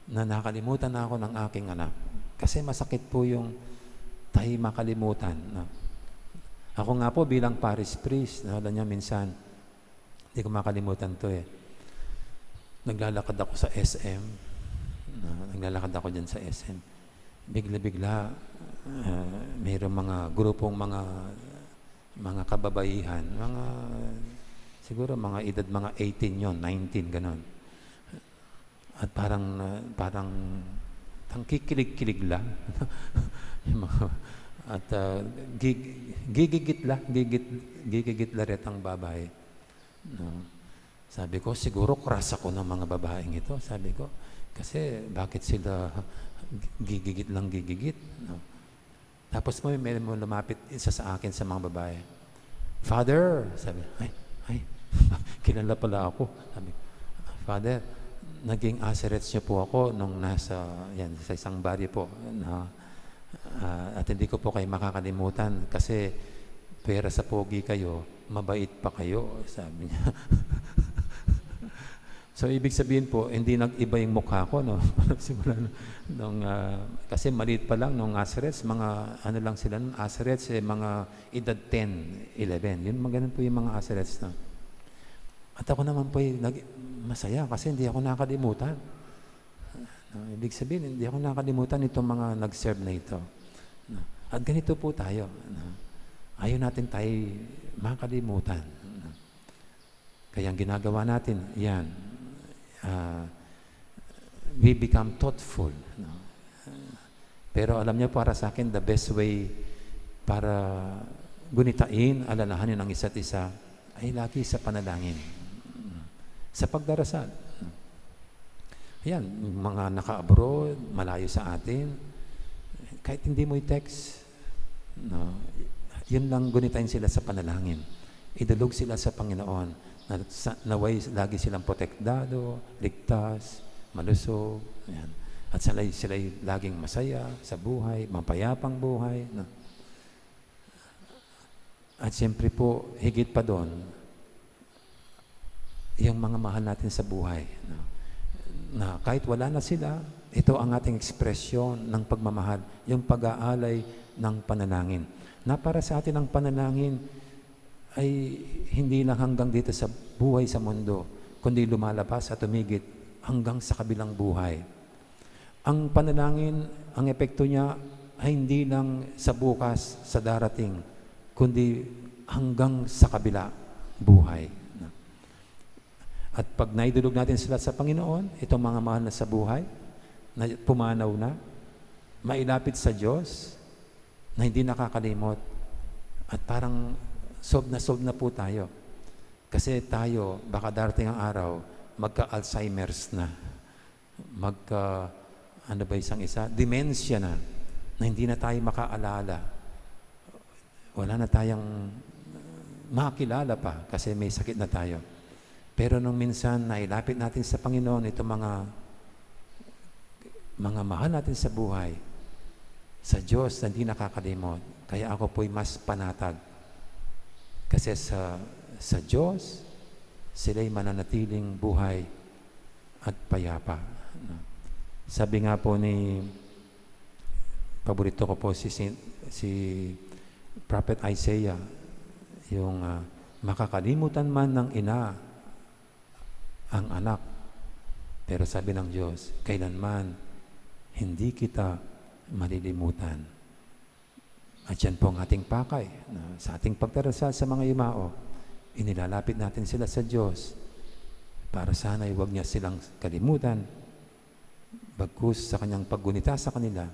na nakalimutan na ako ng aking anak. Kasi masakit po yung tayo makalimutan, no? Ako nga po bilang parish priest, no, alam niyo minsan, hindi ko makalimutan 'to, eh. Naglalakad ako sa S M, no? Naglalakad ako diyan sa S M. Bigla-bigla, ah, mayroong mga grupong mga, mga kababaihan, mga, siguro mga edad mga eighteen 'yon, nineteen, gano'n. At parang, ah, parang, parang kikilig-kilig la. Yung mga, at, ah, gig-, gigigit la, gigit-, gigigit la retang babae. No? Sabi ko, "Siguro crush ako ng mga babaeng ito," sabi ko. "Kasi bakit sila gigigit lang gigigit?" No? Tapos po, may, may lumapit isa sa akin sa mga babae. "Father," sabi, "Ay, ay, kilala pala ako." Sabi, "Father, naging usherette niyo po ako nung nasa, yan, sa isang baryo po na, ah, at hindi ko po kayo makakalimutan kasi pwera sa pogi kayo, mabait pa kayo," sabi niya. So, ibig sabihin po, hindi nag-iba yung mukha ko, no? Simula nung, ah, kasi maliit pa lang, nung usherettes, mga ano lang sila nun, usherettes, eh, mga edad ten, eleven. Yun, mga ganun po yung mga usherettes na. At ako naman po, eh, nag-, masaya kasi hindi ako nakalimutan. No? Ibig sabihin, hindi ako nakalimutan itong mga nag-serve na ito. No? At ganito po tayo. No? Ayaw natin tayo makalimutan. No? Kaya ang ginagawa natin, yan, ah, we become thoughtful, no? Pero alam niyo, para sa akin, the best way para gunitain, alalahanin ang isa't isa ay lagi sa panalangin, sa pagdarasal. Ayan, mga naka-abroad, malayo sa atin, kahit hindi mo i-text, no, yun lang, gunitain sila sa panalangin. Idulog sila sa Panginoon na sa, naway lagi silang protektado, ligtas, malusog. Ayan. At sila'y, sila'y laging masaya sa buhay, mapayapang buhay. No? At siyempre po, higit pa doon, yung mga mahal natin sa buhay, no? Na kahit wala na sila, ito ang ating ekspresyon ng pagmamahal, yung pag-aalay ng panalangin. Na para sa atin ang panalangin ay hindi lang hanggang dito sa buhay sa mundo, kundi lumalabas at umigit hanggang sa kabilang buhay. Ang panalangin, ang epekto niya ay hindi lang sa bukas, sa darating, kundi hanggang sa kabila buhay. At pag naidulog natin sila sa Panginoon, itong mga mahal na sa buhay, na pumanaw na, mailapit sa Diyos, na hindi nakakalimot, at parang solve na solve na po tayo. Kasi tayo, baka darating ang araw, magka-Alzheimer's na. Magka, ano ba isang isa? Dementia na, na hindi na tayo makaalala. Wala na tayong makilala pa kasi may sakit na tayo. Pero nung minsan nailapit natin sa Panginoon itong mga, mga mahal natin sa buhay, sa Diyos na hindi nakakalimot, kaya ako po'y mas panatag. Kasi sa, sa Diyos, sila'y mananatiling buhay at payapa, no? Sabi nga po ni, paborito ko po si, si, si Prophet Isaiah, yung, ah, "Makakalimutan man ng ina ang anak, pero sabi ng Diyos, kailanman hindi kita malilimutan." At yan po ang ating pakay, no? Sa ating pagdarasal sa mga yumao, inilalapit natin sila sa Diyos para sana'y huwag niya silang kalimutan, bagkus sa kanyang paggunita sa kanila,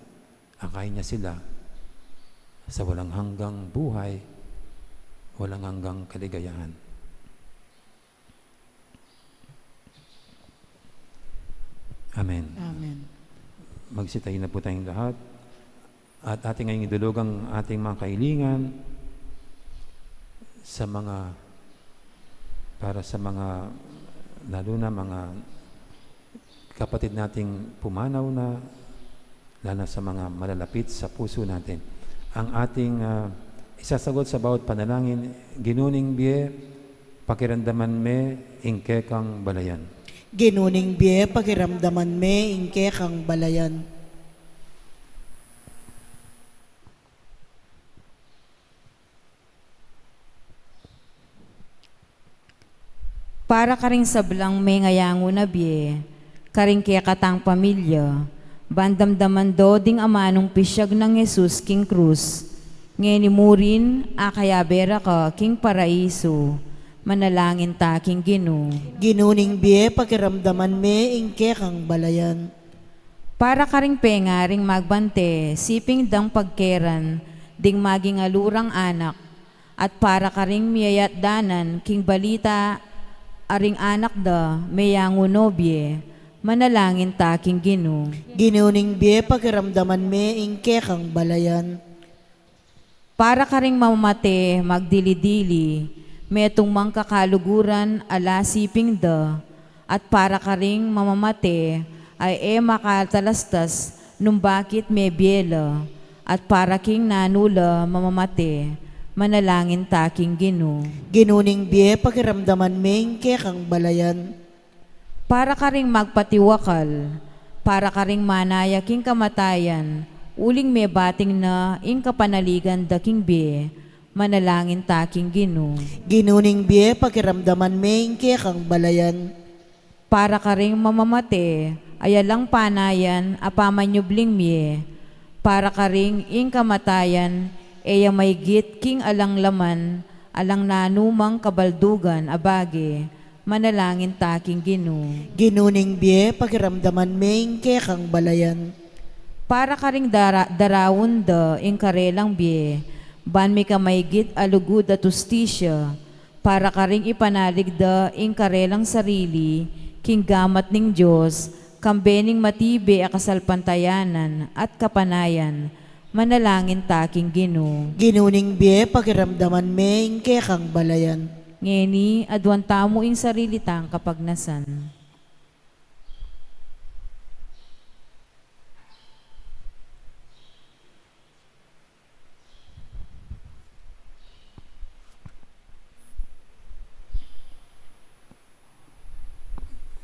akayin niya sila sa walang hanggang buhay, walang hanggang kaligayahan. Amen. Amen. Magsitayo na po tayong lahat. At ating ngayong idulog ang ating mga kahilingan sa mga, para sa mga, lalo na mga kapatid nating pumanaw na, lalo na sa mga malalapit sa puso natin. Ang ating, ah, isasagot sa bawat panalangin, "Ginu ning bie, pakiramdaman me ing kekang balayan." Ginu ning bie, pakiramdaman me ing kekang balayan. Para karing sablang mengayangu na bie, karing kekatang pamilya, ban damdaman do ding amanung pisyag nang Jesus king krus, ngeni mu rin akayabe ra ka king paraiso, manalangin ta king Ginu. Ginu ning bie, pakiramdaman me ing kekang balayan. Para karing pengaring magbante, siping dang pagkeran ding maging alurang anak, at para karing miyayatdanan king balita a ring anak da meyangu no bie, manalangin ta king Ginu. Ginu ning bie, pakiramdaman me ing kekang balayan. Para karing mamamate magdili-dili, metung mang kakaluguran a la siping da, at para karing mamamate a e makatalastas nung bakit mebie la, at para king nanu la mamamate, manalangin ta king Ginu. Ginu ning bie, pakiramdaman me ing kekang balayan. Para karing magpatiwakal, para karing manaya king kamatayan, uling mebating na ing kapanaligan da king bie, manalangin ta king Ginu. Ginu ning bie, pakiramdaman me ing kekang balayan. Para karing mamamate a alang panayan a pamanyubling mie, para karing ing kamatayan e ya maigit king alang laman, alang nanumang kabaldugan a bage, manalangin ta king Ginu. Ginu ning bie, pakiramdaman me ing kekang balayan. Para karing dara-, daraun da ing karelang bie, ban mika maigit a lugud at ustisya, para karing ipanalig da ing karelang sarili king gamat ning Dios, kambe ning matibe a kasalpantayanan at kapanayan, manalangin ta king Ginu. Ginu ning bie, pakiramdaman me ing kekang balayan. Ngeni, aduan tamu ing sarili tang kapagnasan.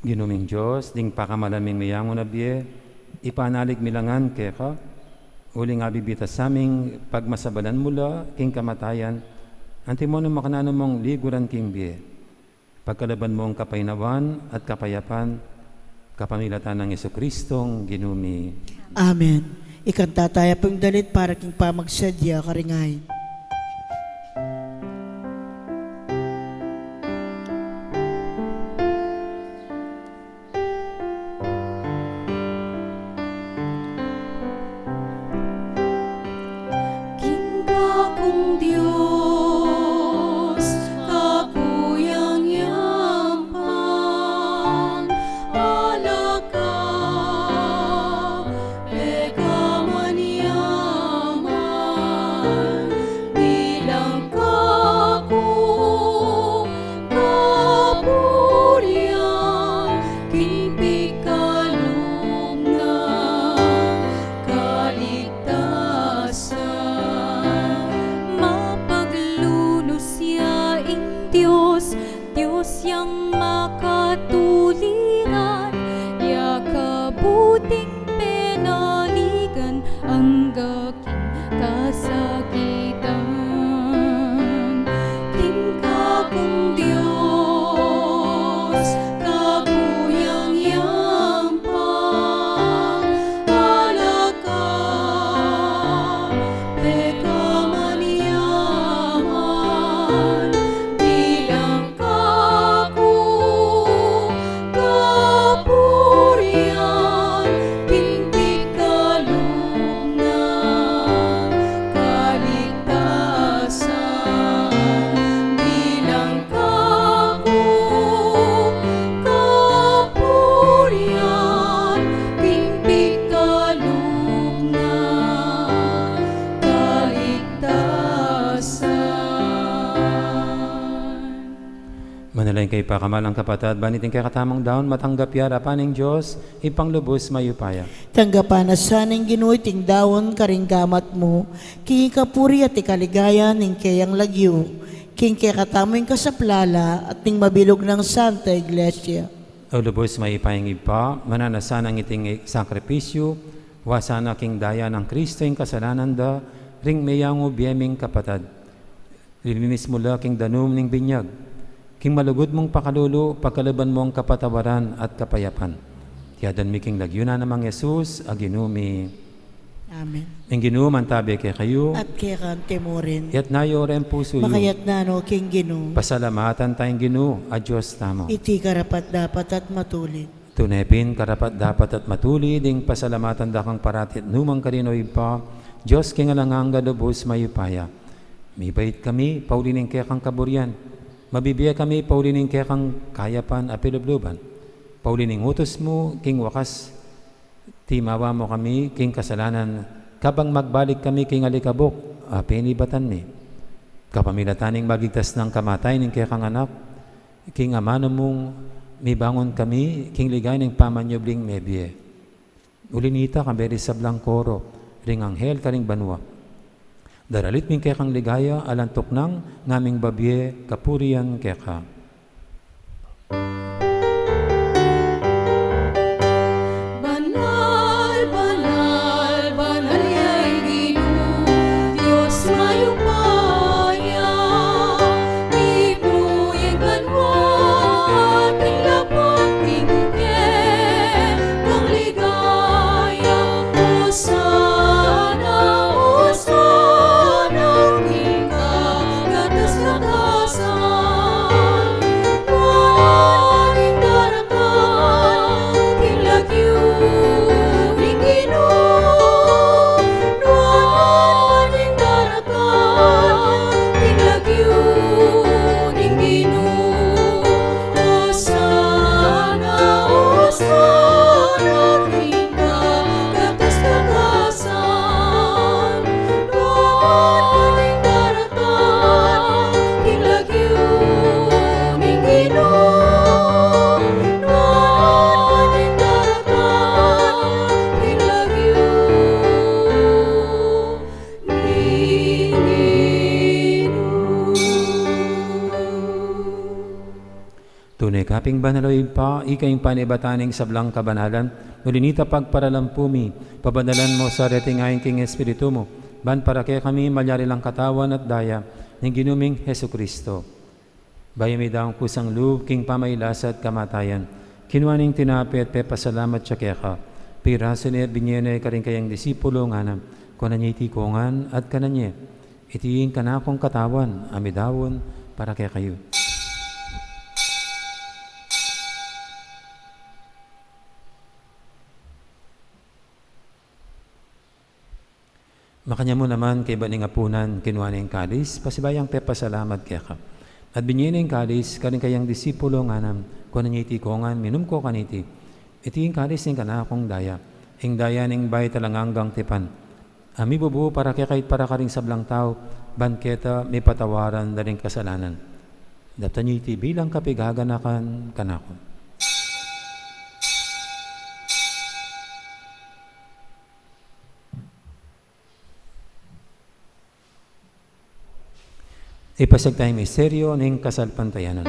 Ginu ming Dios, ding pakamalan ming meyangu na bie, ipanalig mi la ngan keka, uling abibita sa ming pagmasabalan mu la king kamatayan, antimo nung makananu mung liguran king bie. Pagkalban mung kapaynawan at kapayapan, kapamilatan nang Jesucristong Ginu mi. Amen. Ikanta taya pung dalit para king pamagsadya karing ain. King kakung Dios, kaku yang yampang, ala ka pekaman yaman, bilang kakung kapurian, king pikalub nang kaligtasan. Mapaglunus ya ing Dios, Dios yang makatuliran, ya kabuting penaligan, angga king kasakitan. King kakung Dios, kaku yang yampang, ala ka pekaman yaman, bilang kakung kapurian, king pikalub nang kaligtasan, bilang kakung kapurian, king pikalub nang kaligtasan. Manalangin kayu, pakamalan kung kapatad, ban iting kekatamung daun matanggap ya arapan ning Dios, Ibpang lubus mayupaya. Tanggapan na sa ning Ginu iting daun karing gamat mu, king ikapuri at ikaligaya ning keyang lagyu, king kekatamu ing kasaplalan at ning mabilug nang Santa Iglesia. O lubus mayupayang Ibpa, mananu na sana iting sakripisyu, wa sana king daya nang Kristo ing kasalanan da ring meyangu bie ming kapatad. Lininis mu la king danum ning binyag. King malugud mung pakalulu, pagkalban mu ing kapatawaran at kapayapan. Iti adwan mi king lagyu na nang Ginu a Jesus mi. Amen. Ing Ginu mantabi kekayu. At keka mu rin. Itas yu ring pusu yu. Makatas na no king Ginu. Pasalamatan taya ing Ginu a Dios tamu. Iti karapat-dapat at matulid. Tune pin karapat-dapat at matulid ing pasalamatan da kang parati at nukarin man, O Ibpa, Dios king alang angga, lubus mayupaya. Mibait kami pauli ning kekang kaburian. Mabibie kami pauli ning kekang kayapan a pilubluban. Pauli ning utus mu king wakas, timawa mu kami king kasalanan, kabang magbalik kami king alikabuk a penibatan mi. Kapamilatan ning maligtas nang kamatayan ning kekang Anak, king amanu mung mibangun kami king ligaya ning pamanyubling mebie. Uli nita, kambe ring sablang koro ring anghel karing banua, daralit mi ing kekang ligaya, alang tuknang ngaming babie kapurian keka. Banal, banal, banal ya ing Ginu, Dios mayupaya, Ginu ning banua at ning labuad, ing kekang ligaya. Osana, Osana king kakatas-katasan. Ing banal a Ibpa, ika ing panibatan ning sablang kabanalan, uli na nita pagparalan pu mi, pabanalan mu sa reting ain king Espiritu mu, ban para kekami malyari lang katawan at daya ning Ginu ming Jesucristo. Bayu midaun kusang lub king pamagkasakit at kamatayan, kinua ne ing tinape at pepasalamat ya keka, pirasu ne at binie ne karing kayang disipulo, ngana, kunan ye iti kongan at kanan ye. Iti ing kanakung katawan a midaun para kekayu. Makanyan mu naman kaybat ning apunan, kinua ne ing kalis, pasibayu yang pepasalamat keka, at binie ne ing kalis karing kayang disipulo, ngana, kunan ye iti kongan, minum ko kaniti. Iti ing kalis ning kanakung daya, ing daya ning bayu at alang anggang tipan, a mibubu para kekayu at para karing sablang tau, ban keta mipatawaran la ring kasalanan. Daptan ye iti bilang kapiganakan kanaku. Ipasiag taya ing misteryu ning kasalpantayanan.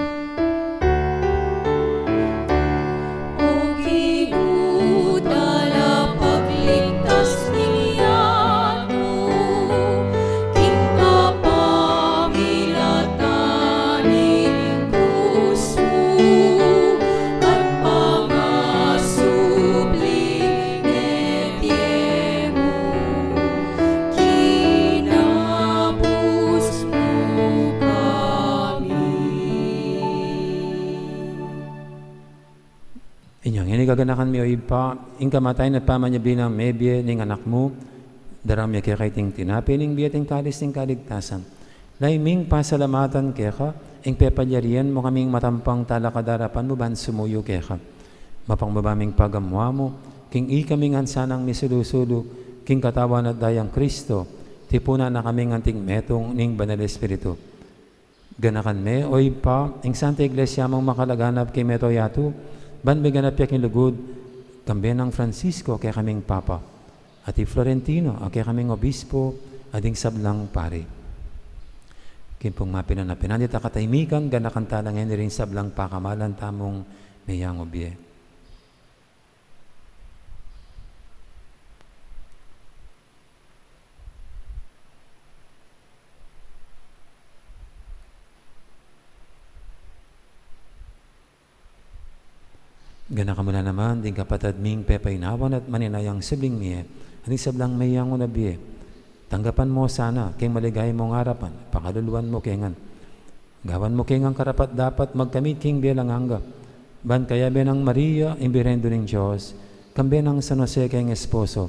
O Ginu, talapagligtas ning yatu, king kapamilatan ning krus mu, at pangasubling mebie mu, kinabus mu kami. Inya ngeni gaganakan mi, o Ibpa, ing kamatayan at pamanyubli nang mebie ning Anak mu, daraun mi keka iting tinape ning bie at ing kalis ning kaligtasan. Lalu ming pasalamatan keka ing pepalyarian mu kaming matampang talakad arapan mu ban sumuyu keka. Mapagmabaming pagamuan mu king ikaming ansanang misulu-sulu king katawan at dayang Kristo, tipunan na kaming anting metung ning Banal Espiritu. Ganakan me, o Ibpa, ing Santa Iglesia mung makalaganap king mabilug a yatu, ban miganap ya king lugud, kambe nang Francisco a kekaming Papa, at i Florentino a kekaming Obispo, at ding sablang pari. King pung mapilan a pinandit a katahimikan, ganakan tala ngeni ring sablang pakamalan tamung meyangubie. Ganakan mu la naman ding kapatad ming pepainawan at maninayang subling mie, at ding sablang meyangu na bie. Tanggapan mu sana king maligaya mung arapan, pakaluluan mu ke ngan. Gawan mu ke ngan karapat-dapat magkamit king bie alang angga. Ban kayabe nang Maria, ing Birhen Indu ning Dios, kambe nang San Jose kayang esposo,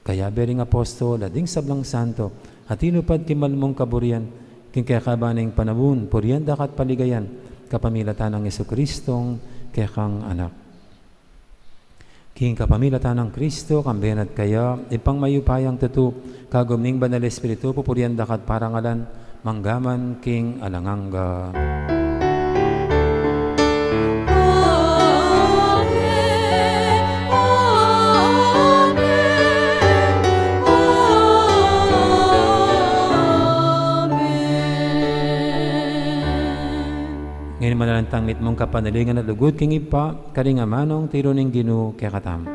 kayabe ring apostol at ding sablang santo a tinupad king mal mung kaburian, king kekaban ning panaun, purian da ka at paligayan, kapamilatan nang Jesucristong kekang Anak. King kapamilatan nang Kristo, kambe na at kaya, Ibpang mayupayang tutu, kagum ning Banal Espiritu, pupurian da ka at parangalan, mangga man king alang angga. Amen. Amen. Amen. Ngeni manalangin tang mitmung kapanalingan at lugud king Ibpa, karing amanung tiru ning Ginu kekatamu.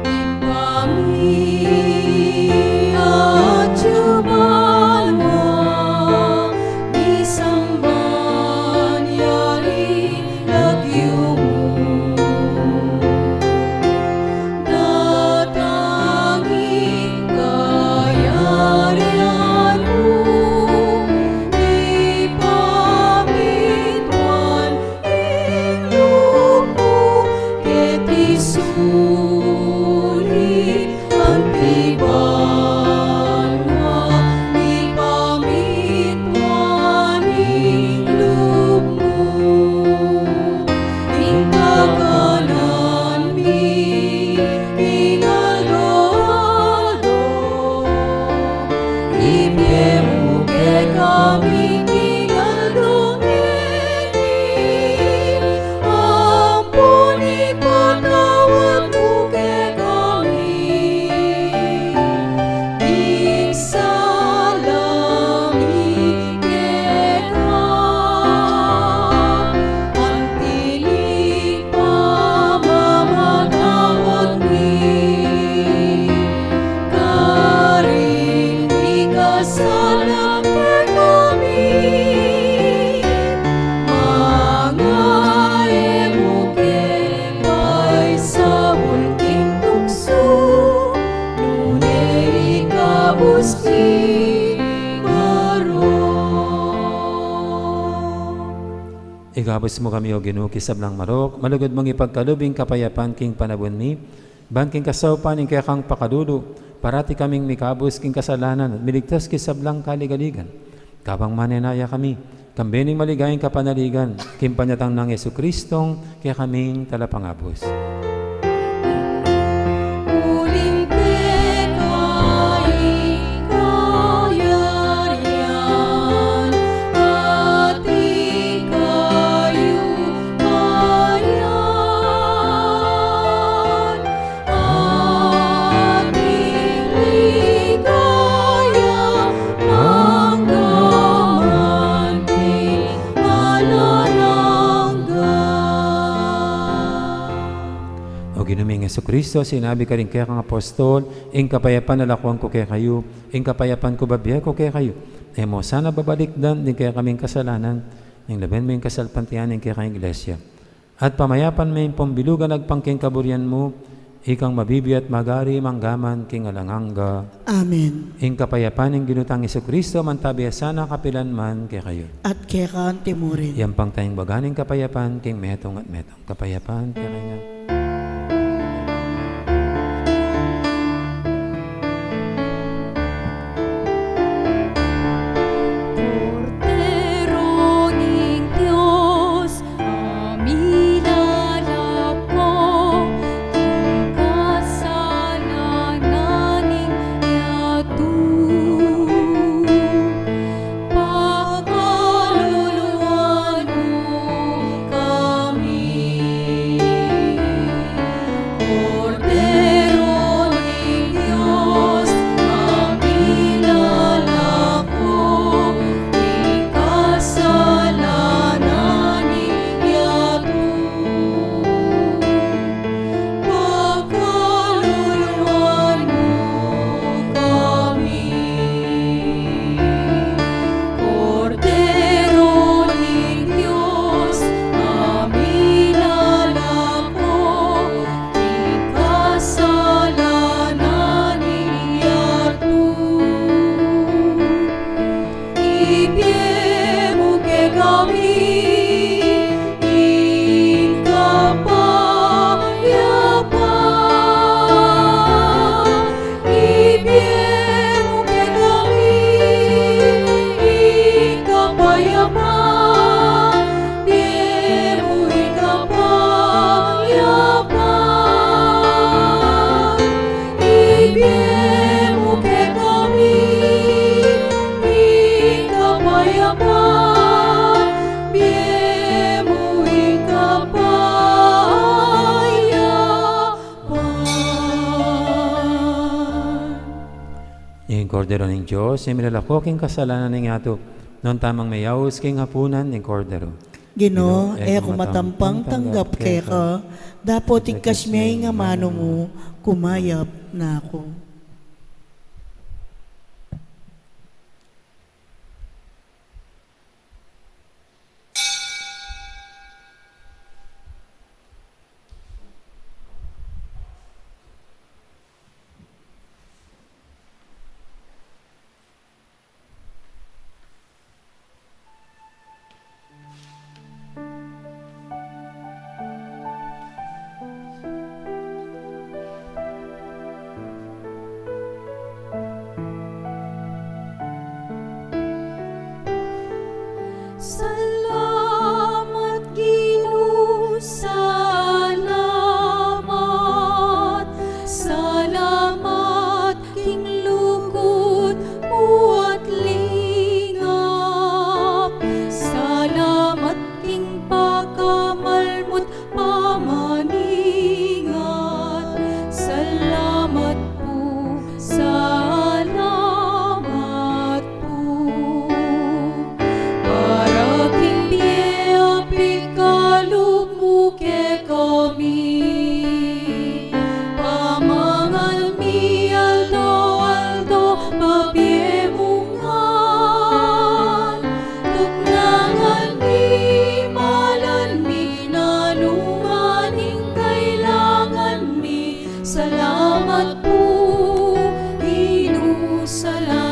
Ibpa mi, atyu banua, misamban ya ing lagyu mu. Datang ing kayarian Ikabus mu kami, O Ginu, king sablang marok, malugud mung ipagkalub ing kapayapan king panaun mi, ban king kasaupan ning kekang pakalulu, parati kaming mikabus king kasalanan, miligtas king sablang kaligaligan. Kabang manenaya kami, kambe ning maligayang kapanaligan, king panyatang nang Jesucristong kekaming Talapangabus. Uling keka ing kayarian, at ing kayupayan, at ing ligaya mangga man king alang angga. O Ginu ming Jesucristo, sinabi karing kekang apostol, ing kapayapan lalakwan ku kekayu, ing kapayapan ku bibie ku kekayu. E mu sana babalikdan ding kekaming kasalanan, nune lawen mu ing kasalpantayanan ning kekang Iglesia. At pamayapan me ing pambilugan agpang king kaburian mu, ikang mabibie at magari mangga man king alang angga. Amen. Ing kapayapan ning Ginu tang Jesucristo, mantabi ya sana kapilan man kekayu. At keka anti mu rin. Yampang tayang ibagay ing kapayapan king metung at metung. Kapayapan kekayu. Kordero ning Dios, a milalako king kasalanan ning yatu, pakaluluan mu kami. Kordero ning Dios, a milalako king kasalanan ning yatu, pakaluluan mu kami. Kordero ning Dios, a milalako king kasalanan ning yatu, ibie mu kekami ing kapayapan. Ibie mu kekami ing kapayapan. Ibie mu ing kapayapan. Ibie mu kekami ing kapayapan, ibie mu ing kapayapan. Ing Kordero ning Dios, a milalako king kasalanan ning yatu, nuan tamung meyaus king apunan ning Kordero. Ginu, e ku matampang tanggap keka, dapot igkas me ing amanu mu, kumayap na ku. Salamat, Ginu, salamat, salamat king lugud mu at lingap. Salamat king pakamal mu't pamaningat. Salamat pu, salamat pu. Para king bie a pikalub mu kekami. Pamangan mi aldo-aldo, pabie mu ngan. Tuknangan mi, malan mi, nanu man ing kailangan mi. Salamat pu, Ginu, salamat.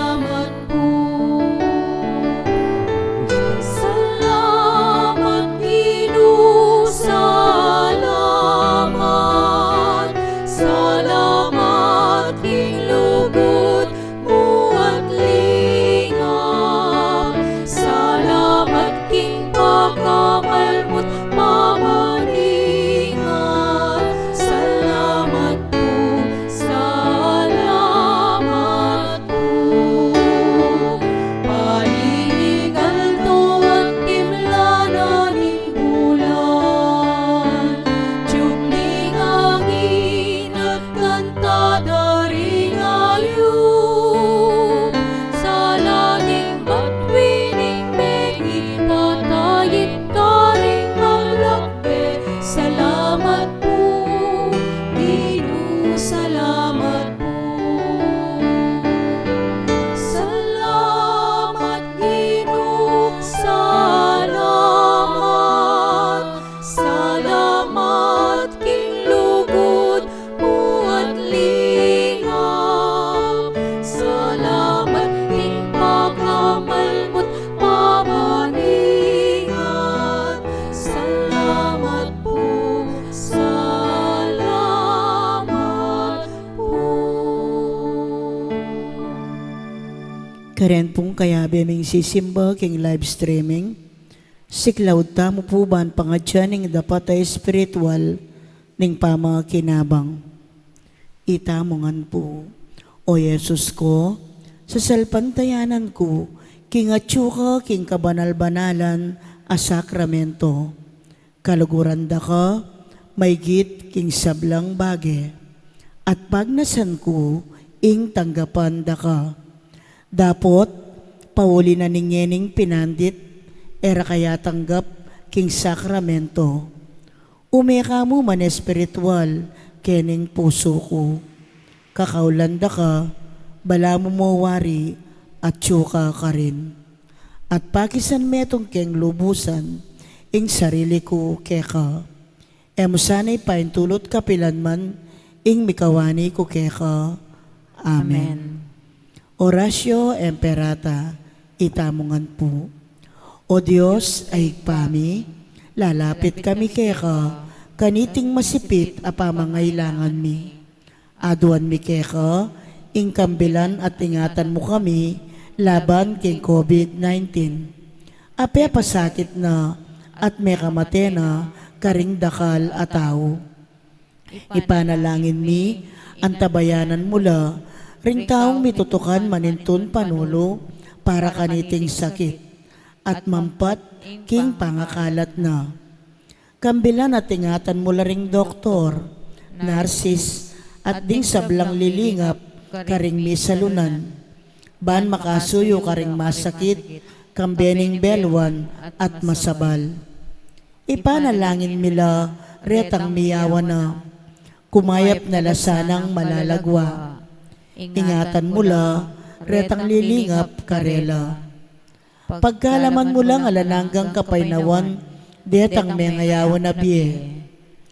Karen pung kayabe ming sisimba king live streaming, siklaud tamu pu ban pangadyan ing dapat a espiritual ning pamakinabang. Itamu ngan pu. O Jesus ko, sasalpantayanan ku king atyu ka king kabanal-banalan a sakramento. Kaluguran da ka maigit king sablang bage, at pagnasan ku ing tanggapan da ka. Dapot, pauli na ning ngening pinandit, e ra ka yatanggap king sakramento. Ume ka mu man espiritual kening pusu ku. Kakaulan da ka, balamu mo wari, atyu ka karin. At pakisan metung keng lubusan ing sarili ku keka. E mu sana ipaintulut kapilan man ing mikawani ku keka. Amen. Amen. Oratio Imperata, itamu ngan pu. O Dios a Ibpa mi, lalapit kami keka kaniting masipit a pamangailangan mi. Aduan mi keka ing kambilan at ingatan mu kami laban king COVID nineteen. Apepasakit na at mekamate na karing dakal a tau. Ipanalangin mi, antabayanan mu la ring taung mitutukan manintun panulu para kaniting sakit at mampat king pangakalat na. Kambilan at ingatan mu la ring doktor, narsis, at ding sablang lilingap karing misalunan, ban makasuyu karing masakit kambe ning beluan at masabal. Ipanalangin mi la retang miyawa na, kumayap na la sanang malalagwa. Ingatan mu la retang lilingap karela. Pagkaluban mu lang alang anggang kapaynawan detang mengayawan a bie.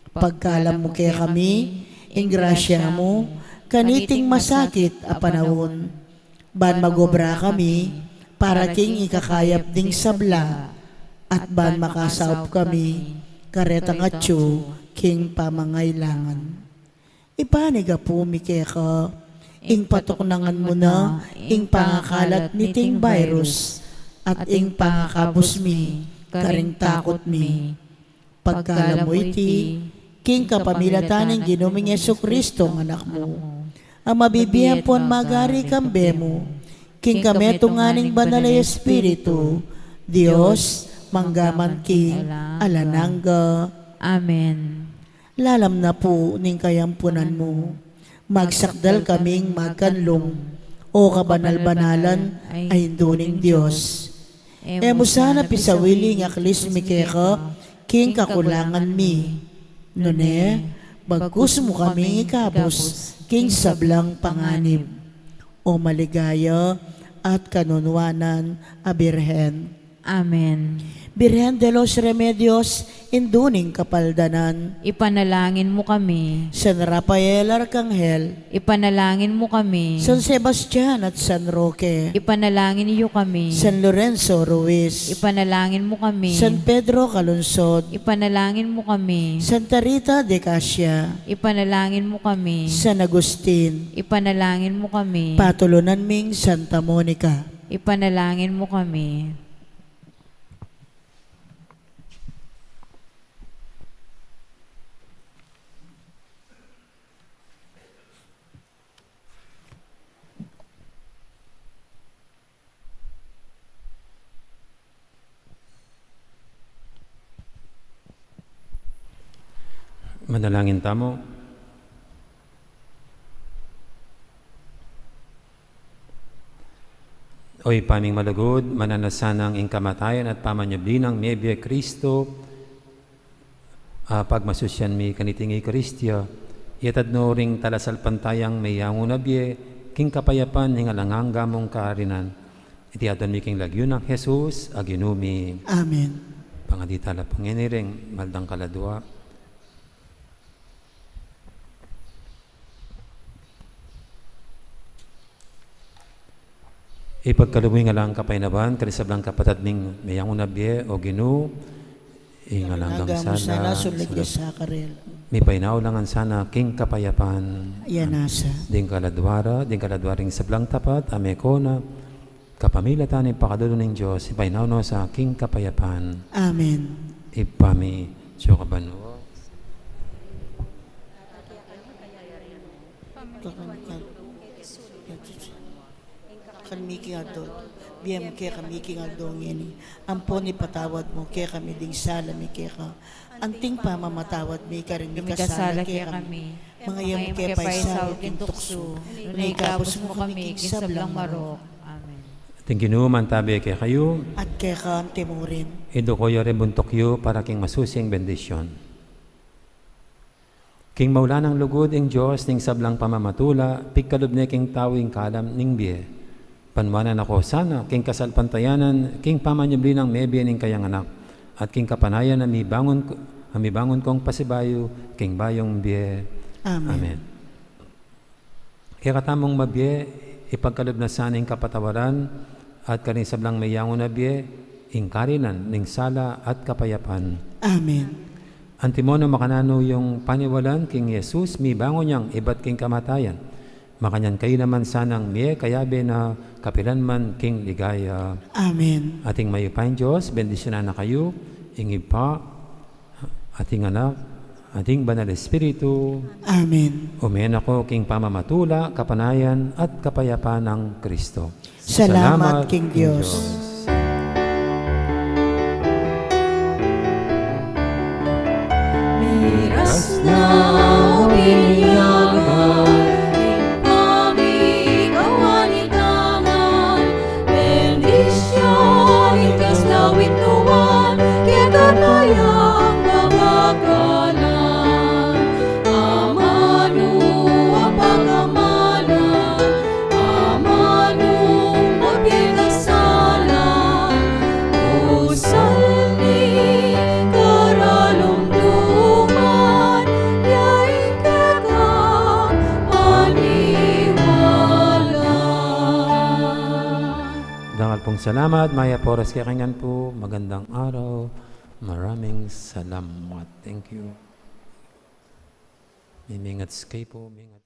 Pagkalub mu kekami ing grasya mu kaniting masakit a panaun, ban magobra kami para king ikakayap ding sabla, at ban makasaup kami karetang atyu king pamangailangan. Ipanyawad mi keka ing patuknangan mu na ing pangakalat niting virus at ing pangakabus mi karing takut mi. Pagkalub mu iti king kapamilatan ning Ginu ming Jesucristo, a Anak mu, a mabibie ampon magari kambe mu king kametungan ning Banal a Espiritu, Dios, mangga man king alang angga. Amen. Lalam na pu ning kayampunan mu, magsakdal kaming magkanlung, o kabanal-banalan a Indu ning Dios. E mu sana pisawili ing aklis mi keka king kakulangan mi, nune bagkus mu kaming ikabus king sablang panganib. O maligaya at kanunuanan a Birhen. Amen. Birhen de los Remedios, Indu ning Kapaldanan, ipanalangin mu kami. San Rafael Arkanghel, ipanalangin mu kami. San Sebastian at San Roque, ipanalangin yu kami. San Lorenzo Ruiz, ipanalangin mu kami. San Pedro Calungsod, ipanalangin mu kami. Santa Rita de Casia, ipanalangin mu kami. San Agustin, ipanalangin mu kami. Patulunan ming Santa Monica, ipanalangin mu kami. Manalangin tamu. O Ibpa ming malugud, mananu na sanang ing kamatayan at pamanyubli nang mebie Kristo, a pagmasusyan mi kaniting Eukaristia, iyatad no ring talasalpantayang meyangu na bie king kapayapan ning alang angga mung kaharian. Iti aduan mi king lagyu nang Jesus a Ginu mi. Amen. Pangadi tala pu ngeni ring maldang kaladua. Ipagkalub mu ing alang anggang kapaynawan karing sablang kapatad ming meyangu na bie, O Ginu, ing alang anggang sala, sala, sulud ya sa karela. Mipaynaw la ngan sana king kapayapan. Ayan nasa. Ding kaladua ra, ding kaladua ring sablang tapat a mekona, Kapamilatan ning pakadudu ning Dios, ipainawa na sa king kapayapan. Amen. Ibpa mi, atsu ka banua. Karmi king aldo. Bie mu kekami king aldo ngeni. Ampon ipatawad mu kekami ding sala mi keka. Anting pamamatawad mi karing mikasala kekami. Manga e mu ke paisaul king tuksu, nune ikabus mu kami king sablang marok. Amen. Ating Ginu mantabe kekayu. At keka mu rin. Iduku yu ring buntuk yu para king masusing bendisyon. King maulagang lugud ing Dios ning sablang pamamatula, pigkalub ne king tau ing kalam ning bie. Panuanan na ko sana king kasalpantayanan, king pamanyubli nang mebie ning kayang Anak, at king kapanayan a mibangun, a mibangun kong pasibayu king bayung bie. Amen. Amen. Kekatamung mabie, ipagkalub na sana ing kapatawaran, at karing sablang meyangu na bie, ing karinan ning sala at kapayapan. Amen. Antimo na makananu yung paniwalan king Jesus, mibangun yang ibat king kamatayan. Makanyan kayu naman sanang mie kayabe na kapilan man king ligaya. Amen. Ating mayupayang Dios, bendisyunan na kayu, ing Ibpa, ating Anak, ating Banal Espiritu. Amen. Ume na ko king pamamatula, kapanayan, at kapayapan nang Kristo. Salamat king Dios. Miras na o binyagan, ing pamikawan ning tangan, bendisyun ning Dios lawit tuan, keka tayang babakalan. Amanu a pagkamana, amanu a pikasala, usal ning karalumduman, ya ing kekang paniwala. Dakal pung salamat, mayap a oras kekayu ngan pu, magandang araw, maraming salamat. Thank you. Mimingat kayu pu, mingat.